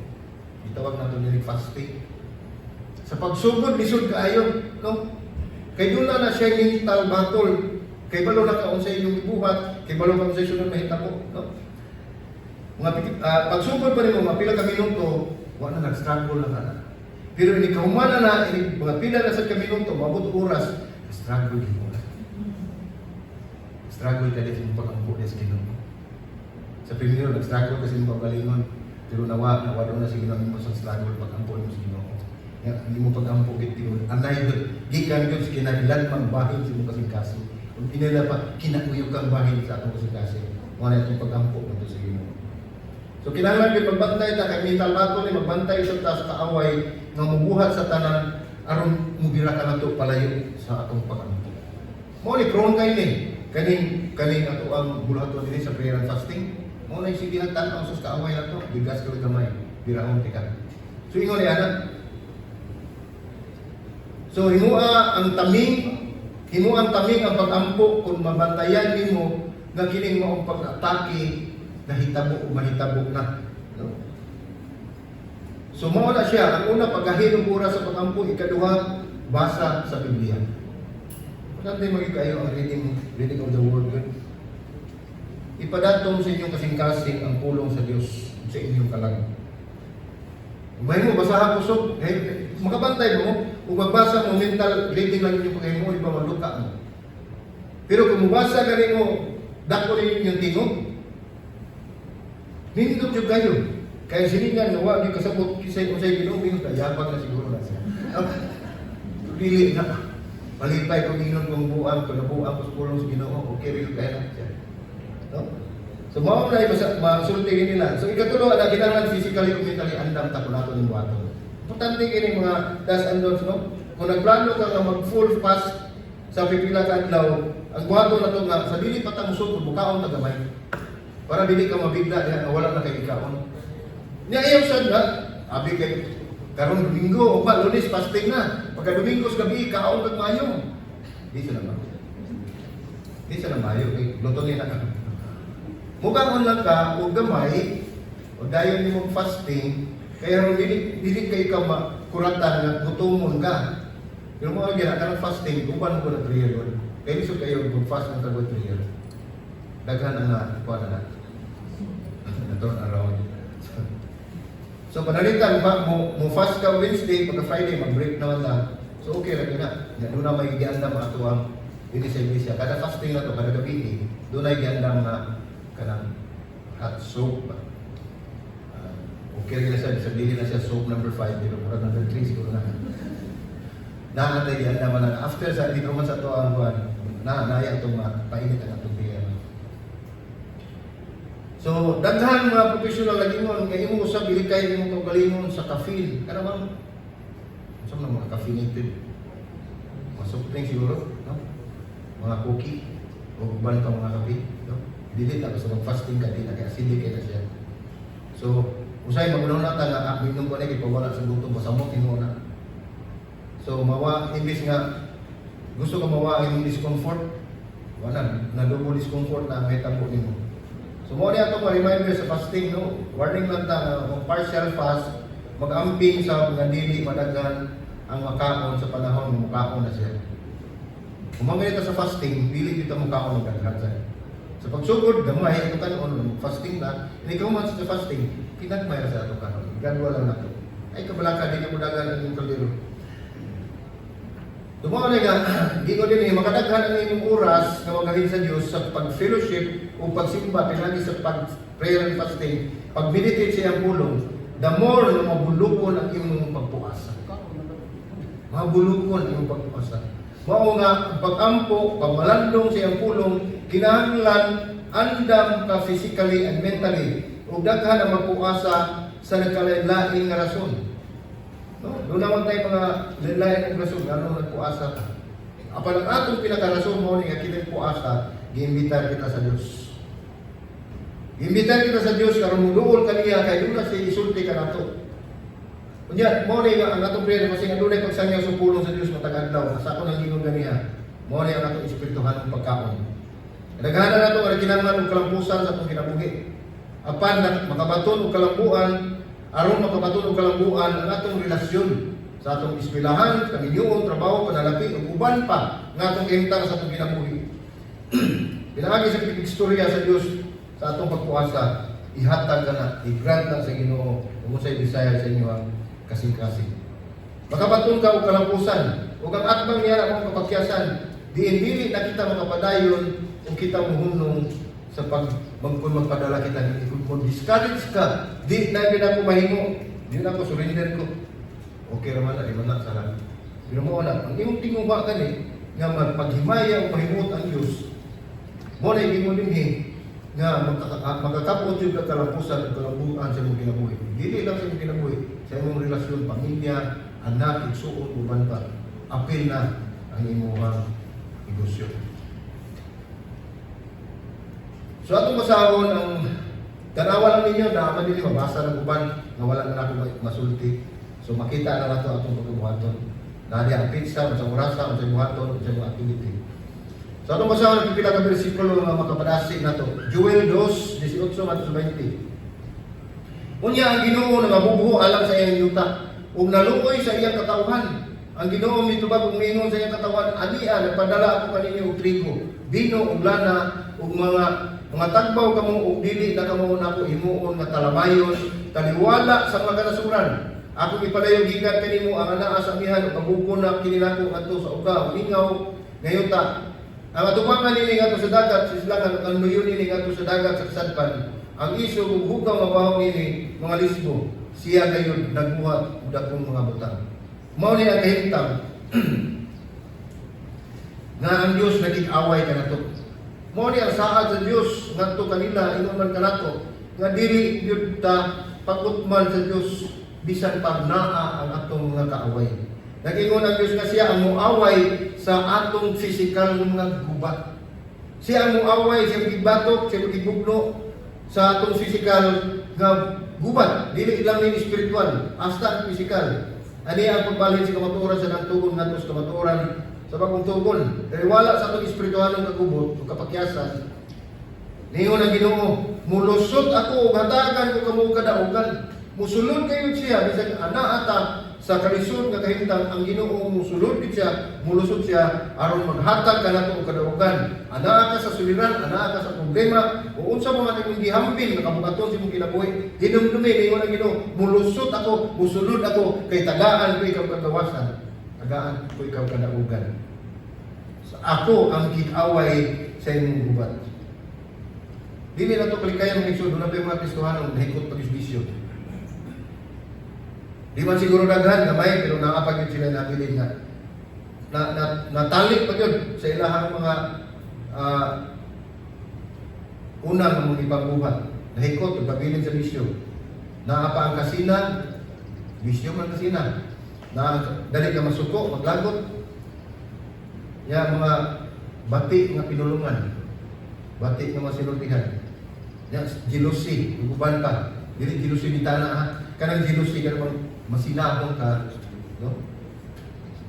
gitawag nato ni fasting. Sa pagsugod, lisod kaayo, no? Kay doon na na siya mental battle. Kay balo na ka unsay inyong gibuhat, kay balo ka unsay sunod mahitabo, no? Mga pagsugod pa nimo mga pila ka minuto, wa na nag-struggle na ka na. Pero ini kahuman na na, ini mga pila na sa ka minuto, maabot oras, struggle gyud mo na. Struggle ka din sa imong pag-ampo sa Ginoo. Sa primero, nag-struggle kasi imong kaugalingon, pero nawa na sa Ginoo imo sa struggle pag-ampo nimo sa Ginoo. Nga hindi mo pag-ampo gid tinuod. Anay gud gikan gyud sa kinailanmang bahin sa imong kasing-kasing. Ug inila pa kinauyog kang bahin sa atong kasing-kasing. Mo na itong pag-ampo ngadto sa Ginoo. So kinahanglan gyud magbantay ta kay mental battle ni, magbantay sa ta sa kaaway nga mubuhat sa tanan aron mubira ka nato palayo sa atong pag-ampo. Mao ni prone kay ni kaning ato ang buluhaton dinhi sa prayer and fasting. Mao na sige ang tan-aw sa kaaway nato, bigas ka gamay, biraon tika. So ingon ni ana. So himua ang taming ang pag-ampo kung mabantayan nimo nga kining maong pag-atake nahitabo o mahitabo na. No? So mao na siya, ang una, paggahin og oras sa pag-ampo, ikaduha, basa sa Biblia. Importante maging kayo ang reading of the word God. Ipadatong sa inyong kasing-kasing ang pulong sa Dios sa inyong kalag. May mo basahan kusog, eh, makabantay mo, kung magbasa mo, mental reading lang inyong paghimo, iba maluka mo. Pero kung mubasa gani mo, dako rin inyong tingog. Nindot jud kayo. Kaya siningan nga wa gyud kasabot kisay unsay Ginoo, ingon ka yabang na siguro na siya. No? Dili na. Malipay kung ingon kung buang, kung nabuang ko sa pulong sa Ginoo, okay rin kaya na siya. No? So mao na ibasa masulti nila. So ikatulo na, kinahanglan physically ug mentally andam ta kung ato ning buhaton. Importante kini mga do's and don'ts, no? Kung nagplano ka nga mag full fast sa pipila ka adlaw, ang buhaton nato nga sa dili pa ta musugod, mukaon ta gamay. Para dili ka mabigla diha nga wala na kay ikaon. Nya ayaw sad na, abi kay karon Domingo o pa Lunes fasting na. Pagka Domingo sa gabi kaon kag maayo. Di sa naman. Di sa na maayo kay luto ni na ka. Mukaon lang ka og gamay o dayon nimo fasting kaya ron dili dili kay ka makuratan nga gutomon ka. Pero mga gina kanang fasting uban mo na prayer yun. Kay lisod kayo kung fast ng kagod prayer. Daghan ang na kuan na. Na turn around. So panalitan ba mo mo fast ka Wednesday, pagka Friday mag-break naman na. So okay ra gyud na. Nga doon na may giandam ato ang dinhi sa iglesia. Kada fasting na to, kada gabi, doon ay giandam nga kanang hot soap ba. Okay ra siya, sa dili na siya soap number 5 pero murag number 3 siguro na. Naa tay giandam man lang after sa dito man sa ato ang kuan na naya atong painit ang atong prayer. So, daghan mga professional lagi mo nga imo usab dili kay imong kaugalingon sa caffeine. Kana bang unsa man ang mga caffeinated? Mga soft drink siguro, no? Mga cookie o uban pa mga kape, no? Dili ta basta mag-fasting ka, di na kay acidic kay na siya. So, usay magunaw na ta nga minom ko na kay pawala sa gutom, basta mo tinuo na. So, mawa imbis nga gusto ka mawa ang imong discomfort, wala na double discomfort na ang mahitabo nimo. So mo ni ato reminder sa fasting, no. Warning lang ta nga kung partial fast, mag-amping sa mga dili madaghan ang makaon sa panahon nga mukaon na siya. Kung mga sa fasting, dili kita mukaon og daghan sa. Sa pagsugod, gamay ato kanon, fasting na, hindi ka man sa fasting, pinagmay ra sa ato kanon. Gradual lang nato. Ay kabalaka di na mo dagan ang imong kaldero. Dumo na nga, di ko din eh, makadaghan ang imong oras nga magahin sa Dios sa pag-fellowship o pagsimba pinagi sa pag-prayer and fasting, pag-meditate sa iyang pulong, the more na mabulukon ang imong pagpuasa. Mabulukon ang imong pagpuasa. Mao nga ang pag-ampo, pagmalandong sa iyang pulong, kinahanglan andam ka physically and mentally ug daghan ang magpuasa sa nagkalain-lain nga rason. No, doon naman tayo mga lain ang rason ano nagpuasa ta. Apan ang atong pinakarason mo ni nga kitang puasa, giimbitar kita sa Dios. Giimbitar kita sa Dios karon muduol kaniya kay duna siya isulti kanato. Unya, mo ni nga ang atong prayer kasi nga dunay pagsangyaw sa pulong sa Dios matag adlaw, sa ako nang gingon ganiha. Mo ni ang atong espirituhanong pagkaon. Daghanan nato nga kinahanglan og kalampusan sa atong kinabuhi. Apan na makabaton og kalambuan, aron makabaton og kalambuan ang atong relasyon sa atong eskwelahan, kaminyuon, trabaho, panalapi ug uban pa nga atong kahimtang sa atong kinabuhi. Pinaagi sa istorya sa Dios sa atong pagpuasa, ihatag ka na, i-grant na sa Ginoo ug unsay desire sa inyo ang kasing-kasing. Makabaton ka og kalampusan ug ang atbang niya akong kapakyasan, diin dili na kita makapadayon ug kita muhunong sa pag kung magpadala kita ni kung discourage ka, di na gyud ako mahimo, di na ako surrender ko. Okay ra man na, di man na sana. Pero mo na, ang imong tinguha kani nga magpaghimaya o mahimuot ang Dios, mo na gingon dinhi nga makakapot yung kalampusan ug kalambuan sa imong kinabuhi. Dili lang sa imong kinabuhi, sa imong relasyon, pamilya, anak, igsuon, uban pa. Apil na ang imong negosyo. So atong basahon ang tanawa lang ninyo na man dili mabasa ng uban nga wala na nako masulti. So makita na nato atong pagbuhaton. Nadi ang pizza, unsang orasa, unsang buhaton, unsang mga activity. So atong basahon ang pipila ka bersikulo nga makapadasi nato. Joel 2, 18 ngadto sa 20. Unya ang Ginoo nangabubuho alang sa iyang yuta ug naluoy sa iyang katawhan. Ang Ginoo mitubag ug miingon sa iyang katawhan, "Ania nagpadala ako kaninyo og trigo, bino ug lana ug mga tagbaw kamo ug dili na kamo nako himuon nga talabayon taliwala sa mga kanasuran. Ako ipadayong gikan kanimo ang anaa sa amihan ug abukon na kini nako ngadto sa uga ug lingaw nga yuta. Ang atubangan nini ngadto sa dagat sa sidlangan ug ang nuyon nini ngadto sa dagat sa kasadpan. Ang isog ug hugaw nga baho nini mga lisbo, siya gayud nagbuhat og dakong mga butang." Mao ni ang kahimtang nga ang Dios nakig-away kanato. Mao ni ang saad sa Dios ngadto kanila, ingon man kanato nga dili gyud ta pagutman sa Dios bisan pag naa ang atong mga kaaway. Nag-ingon ang Dios nga siya ang muaway sa atong physical nga mga gubat. Siya ang muaway, siya magigbatok, siya magigugno sa atong physical nga gubat. Dili lang ni spiritual, hasta ang physical. Ani ang pagbalhin sa kamatuoran sa nagtugon ngadto sa kamatuoran sa bagong tugon. Kay wala sa atong espiritualong kagubot o kapakyasan. Ningon ang Ginoo, "Mulusot ako ug hatagan ko kamo og kadaugan." Musulod kayo siya bisan ana ata sa kalisod nga kahimtang, ang Ginoo musulod gid siya, mulusot siya aron maghatag kanato og kadaugan. Anaa ka sa suliran, anaa ka sa problema, o unsa man imong gihambin nga kabuhaton sa imong kinabuhi, hinumdumi ningon ang Ginoo, "Mulusot ako, musulod ako kay tagaan ko ikaw kagawasan, tagaan ko ikaw kadaugan. Ako ang kig-away sa imong gubat." Dili na to kalikayan ng igsoon, doon na pa yung mga Kristohano nahikot pag bisyo. Di man siguro daghan, gamay, pero naa pa gyud sila nabilin nga na natalik pa gyud sa ilahang mga unang mga ipabuhat. Nahikot, pagpabilin sa bisyo. Naa pa ang kasina, bisyo man kasina. Na dali ka masuko, maglagot. Ya mga bati nga pinulungan. Bati nga masinultihan. Ya, jealousy, uban pa. Dili jealousy ni tana ha. Kanang jealousy kanang masinahon ka, no?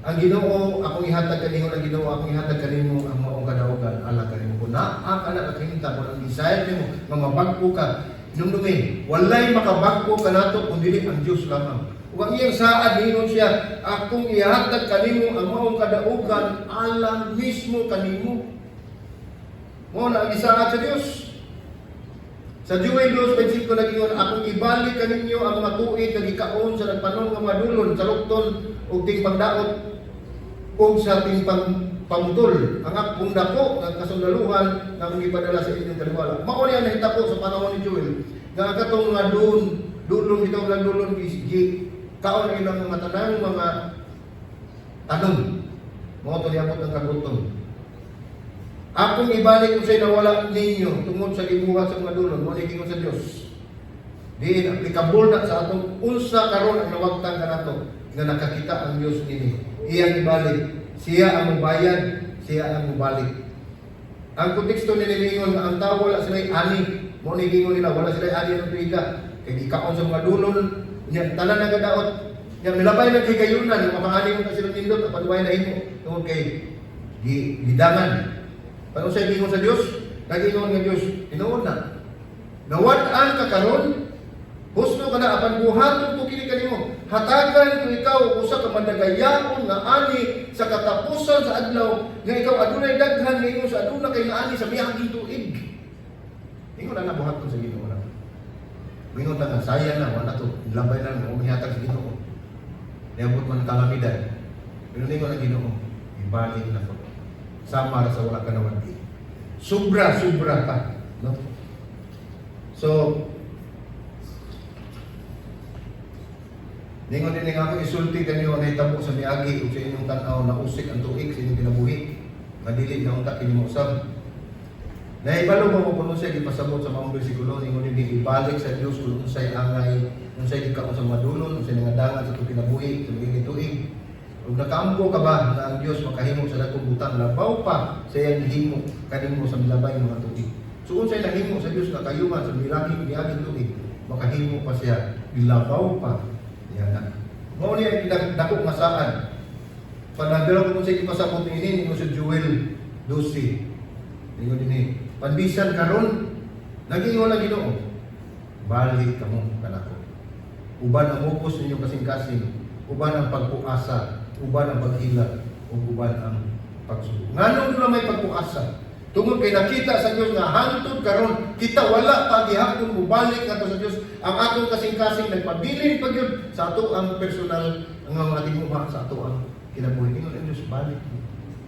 Ang Ginoo akong ihatag kanimo ang Ginoo akong ihatag kanimo ang maong kadaugan alang kanimo. Kung naa ka na kahimtang, kung ang desire nimo nga mabag-o ka, hinumdumi, walay makabag-o kanato kun dili ang Dios lamang. Ug ang iyang saad niingon siya, "Akong ihatag kanimo ang maong kadaugan alang mismo kanimo." Mao na ang gisaad sa Dios. Sa Joel 2:25 nag-ingon, "Akong ibalik kaninyo ang mga tuig nga gikaon sa nagpanon nga mga dulon, sa lukton ug tingpangdaot ug sa tingpang pamutol, ang akong dako nga kasundaluhan nga akong gipadala sa inyong taliwala." Mao ni ang nahitabo sa panahon ni Joel nga ang katong mga dun dulon bitaw lang dulon gi kaon ang ilang mga tanang mga tanom. Mao to niabot ang kagutom. Akong ibalik unsay nawala ninyo tungod sa gibuhat sa mga dulon, mao ni giingon sa Dios. Diin applicable na sa atong unsa karon ang nawagtang kanato nga nakakita ang Dios nini. Iyang ibalik, siya ang mubayad, siya ang mubalik. Ang konteksto ni niingon nga ang tao wala sila ani, mao ni giingon nila wala sila ani ng tuiga. Kay gikaon sa mga dulon, nya tanan nagadaot. Nya milabay nang higayunan, makaani mo ta sila nindot apan way nahimo tungod kay gi gidangan. Paano sa giingon sa Dios? Nagingon nga Dios, tinuod na. Nawad-an ka karon, husto ka na apan buhaton ko kini kanimo. Hatagan ko ikaw og usa ka madagayaon nga ani sa katapusan sa adlaw nga ikaw adunay daghan nga ingon sa aduna kay nga ani sa miaging tuig. Ingon na buhaton sa Ginoo na. Mingon ta nga sayang na wala to, labay na mo mihatag sa Ginoo. Niabot man ang kalamidad. Pero ningon ang Ginoo, ibalik na ko. Sama ra sa wala ka nawad-i. Sobra, sobra pa. No? So, ningon din nga ako isulti kanyo ang nahitabo sa miagi ug sa inyong tan-aw na usik ang tuig sa inyong kinabuhi. Nga dili na unta kini mousab. Nahibalo ba mo kung unsay gipasabot sa maong bersikulo? Ningon din ibalik sa Dios kung unsay angay, unsay gikaon sa mga dulon, unsay nangadangan sa itong kinabuhi sa magiging tuig. Ug nakaamgo ka ba nga ang Dios makahimo sa dakong butang labaw pa sa iyang gihimo kanimo sa milabay mga tuig? So unsay nahimo sa Dios nga kayuman sa milagi miaging tuig, makahimo pa siya labaw pa yan na. Mao ni ang dako nga saan. Panagdalo ko kung sa ipasabot niini ningon sa Joel 12. Ningon dinhi, panbisan karon nagingon ang Ginoo. Balik kamo kanako. Uban ang mupos ninyong kasing-kasing, uban ang pagpuasa, uban ang paghilak, ug uban ang pagsubo. Nganong doon may pagpuasa? Tungod kay nakita sa Dios nga hangtod karon kita wala pa gihapon mobalik ngadto sa Dios, ang atong kasing-kasing nagpabilin pa gyud sa ato ang personal ang mga tinguha sa ato ang kinabuhi. Ingon ang Dios, balik.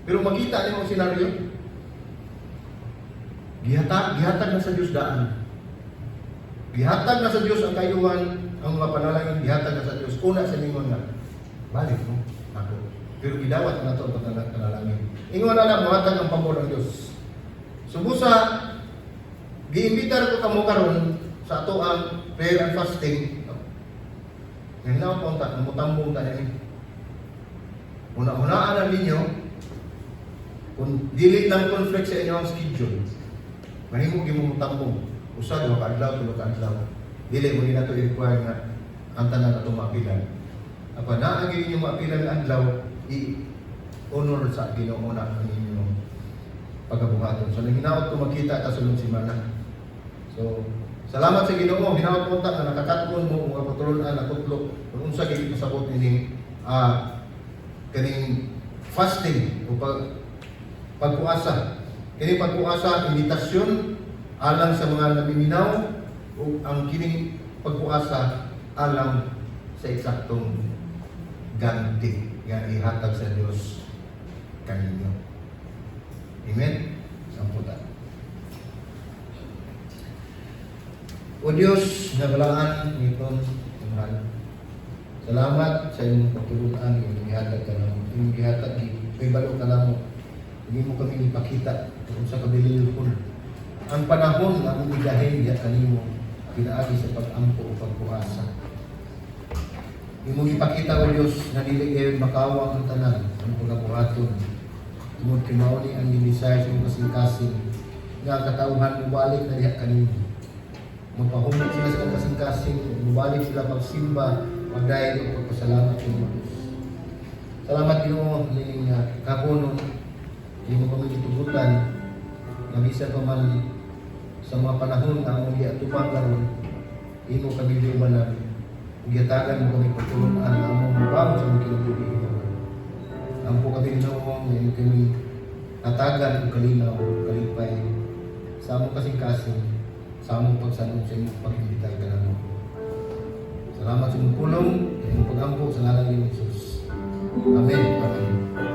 Pero makita nimo ang senaryo, gihatag na sa Dios daan. Gihatag na sa Dios ang kayuhan, ang mga panalangin gihatag na sa Dios. Una sa ningon nga, balik mo ako. Pero gidawat na to ang panalangin. Ingon na na mohatag ang pabor ng Dios. Subusa, giimbitar ko kamo karon sa ato ang prayer and fasting. Ngayon na ako ta, mutambong ta nini. Una-unaan na ninyo, kung dili lang conflict sa inyong schedule, mahimo gyud mo mutambong. Usa, duha ka adlaw, tulo ka adlaw. Dili mo ni nato i-require nga ang tanan atong maapilan. Apan naa gyud inyong maapilan nga adlaw, i-honor sa Ginoo na ang inyong pagabuhaton. So hinaot ko makita ta sulod semana. So salamat sa Ginoo, hinaot ko ta nga nakakaton mo mga patulonan na kutlo kung unsa gyud pasabot nining kaning fasting o pagpuasa. Kini pagpuasa imbitasyon alang sa mga namiminaw ug ang kining pagpuasa alang sa eksaktong ganti nga ihatag sa Dios kaninyo. Amen? Samputan. O Diyos, nga balaan nitong mahal. Salamat sa imong pagtulunan, imong gihatag ka namo. Imong gihatag, balo ka namo. Hindi mo kami ipakita kung sa kabililhon. Ang panahon nga among gidahin diha kanimo pinaagi sa pag-ampo o pagpuasa. Imong ipakita, o Diyos, nga dili kayo makawang ang tanan ang pagabuhaton. Tungod kay mao ni ang ginisay sa imong kasing-kasing nga ang katawhan mobalik na diha kanimo. Magpahumot sila sa kasing-kasing, mobalik sila pagsimba, magdahil og pagpasalamat sa Diyos. Salamat, Ginoo, nining kapunon imo kami gitugutan nga bisan pa man sa mga panahon nga among giatubang karon, imo kami giubanan ug gihatagan mo kami pagtulun-an nga among mobangon sa among kinabuhi. Ginoo. Ampo kami, Ginoo, nga imo kami hatagan og kalinaw ug kalipay sa among kasing-kasing, sa among pagsanong sa imong pag-imbitay kanamo. Salamat sa imong pulong, sa imong pagampo sa ngalan ni Jesus. Amen. Amen.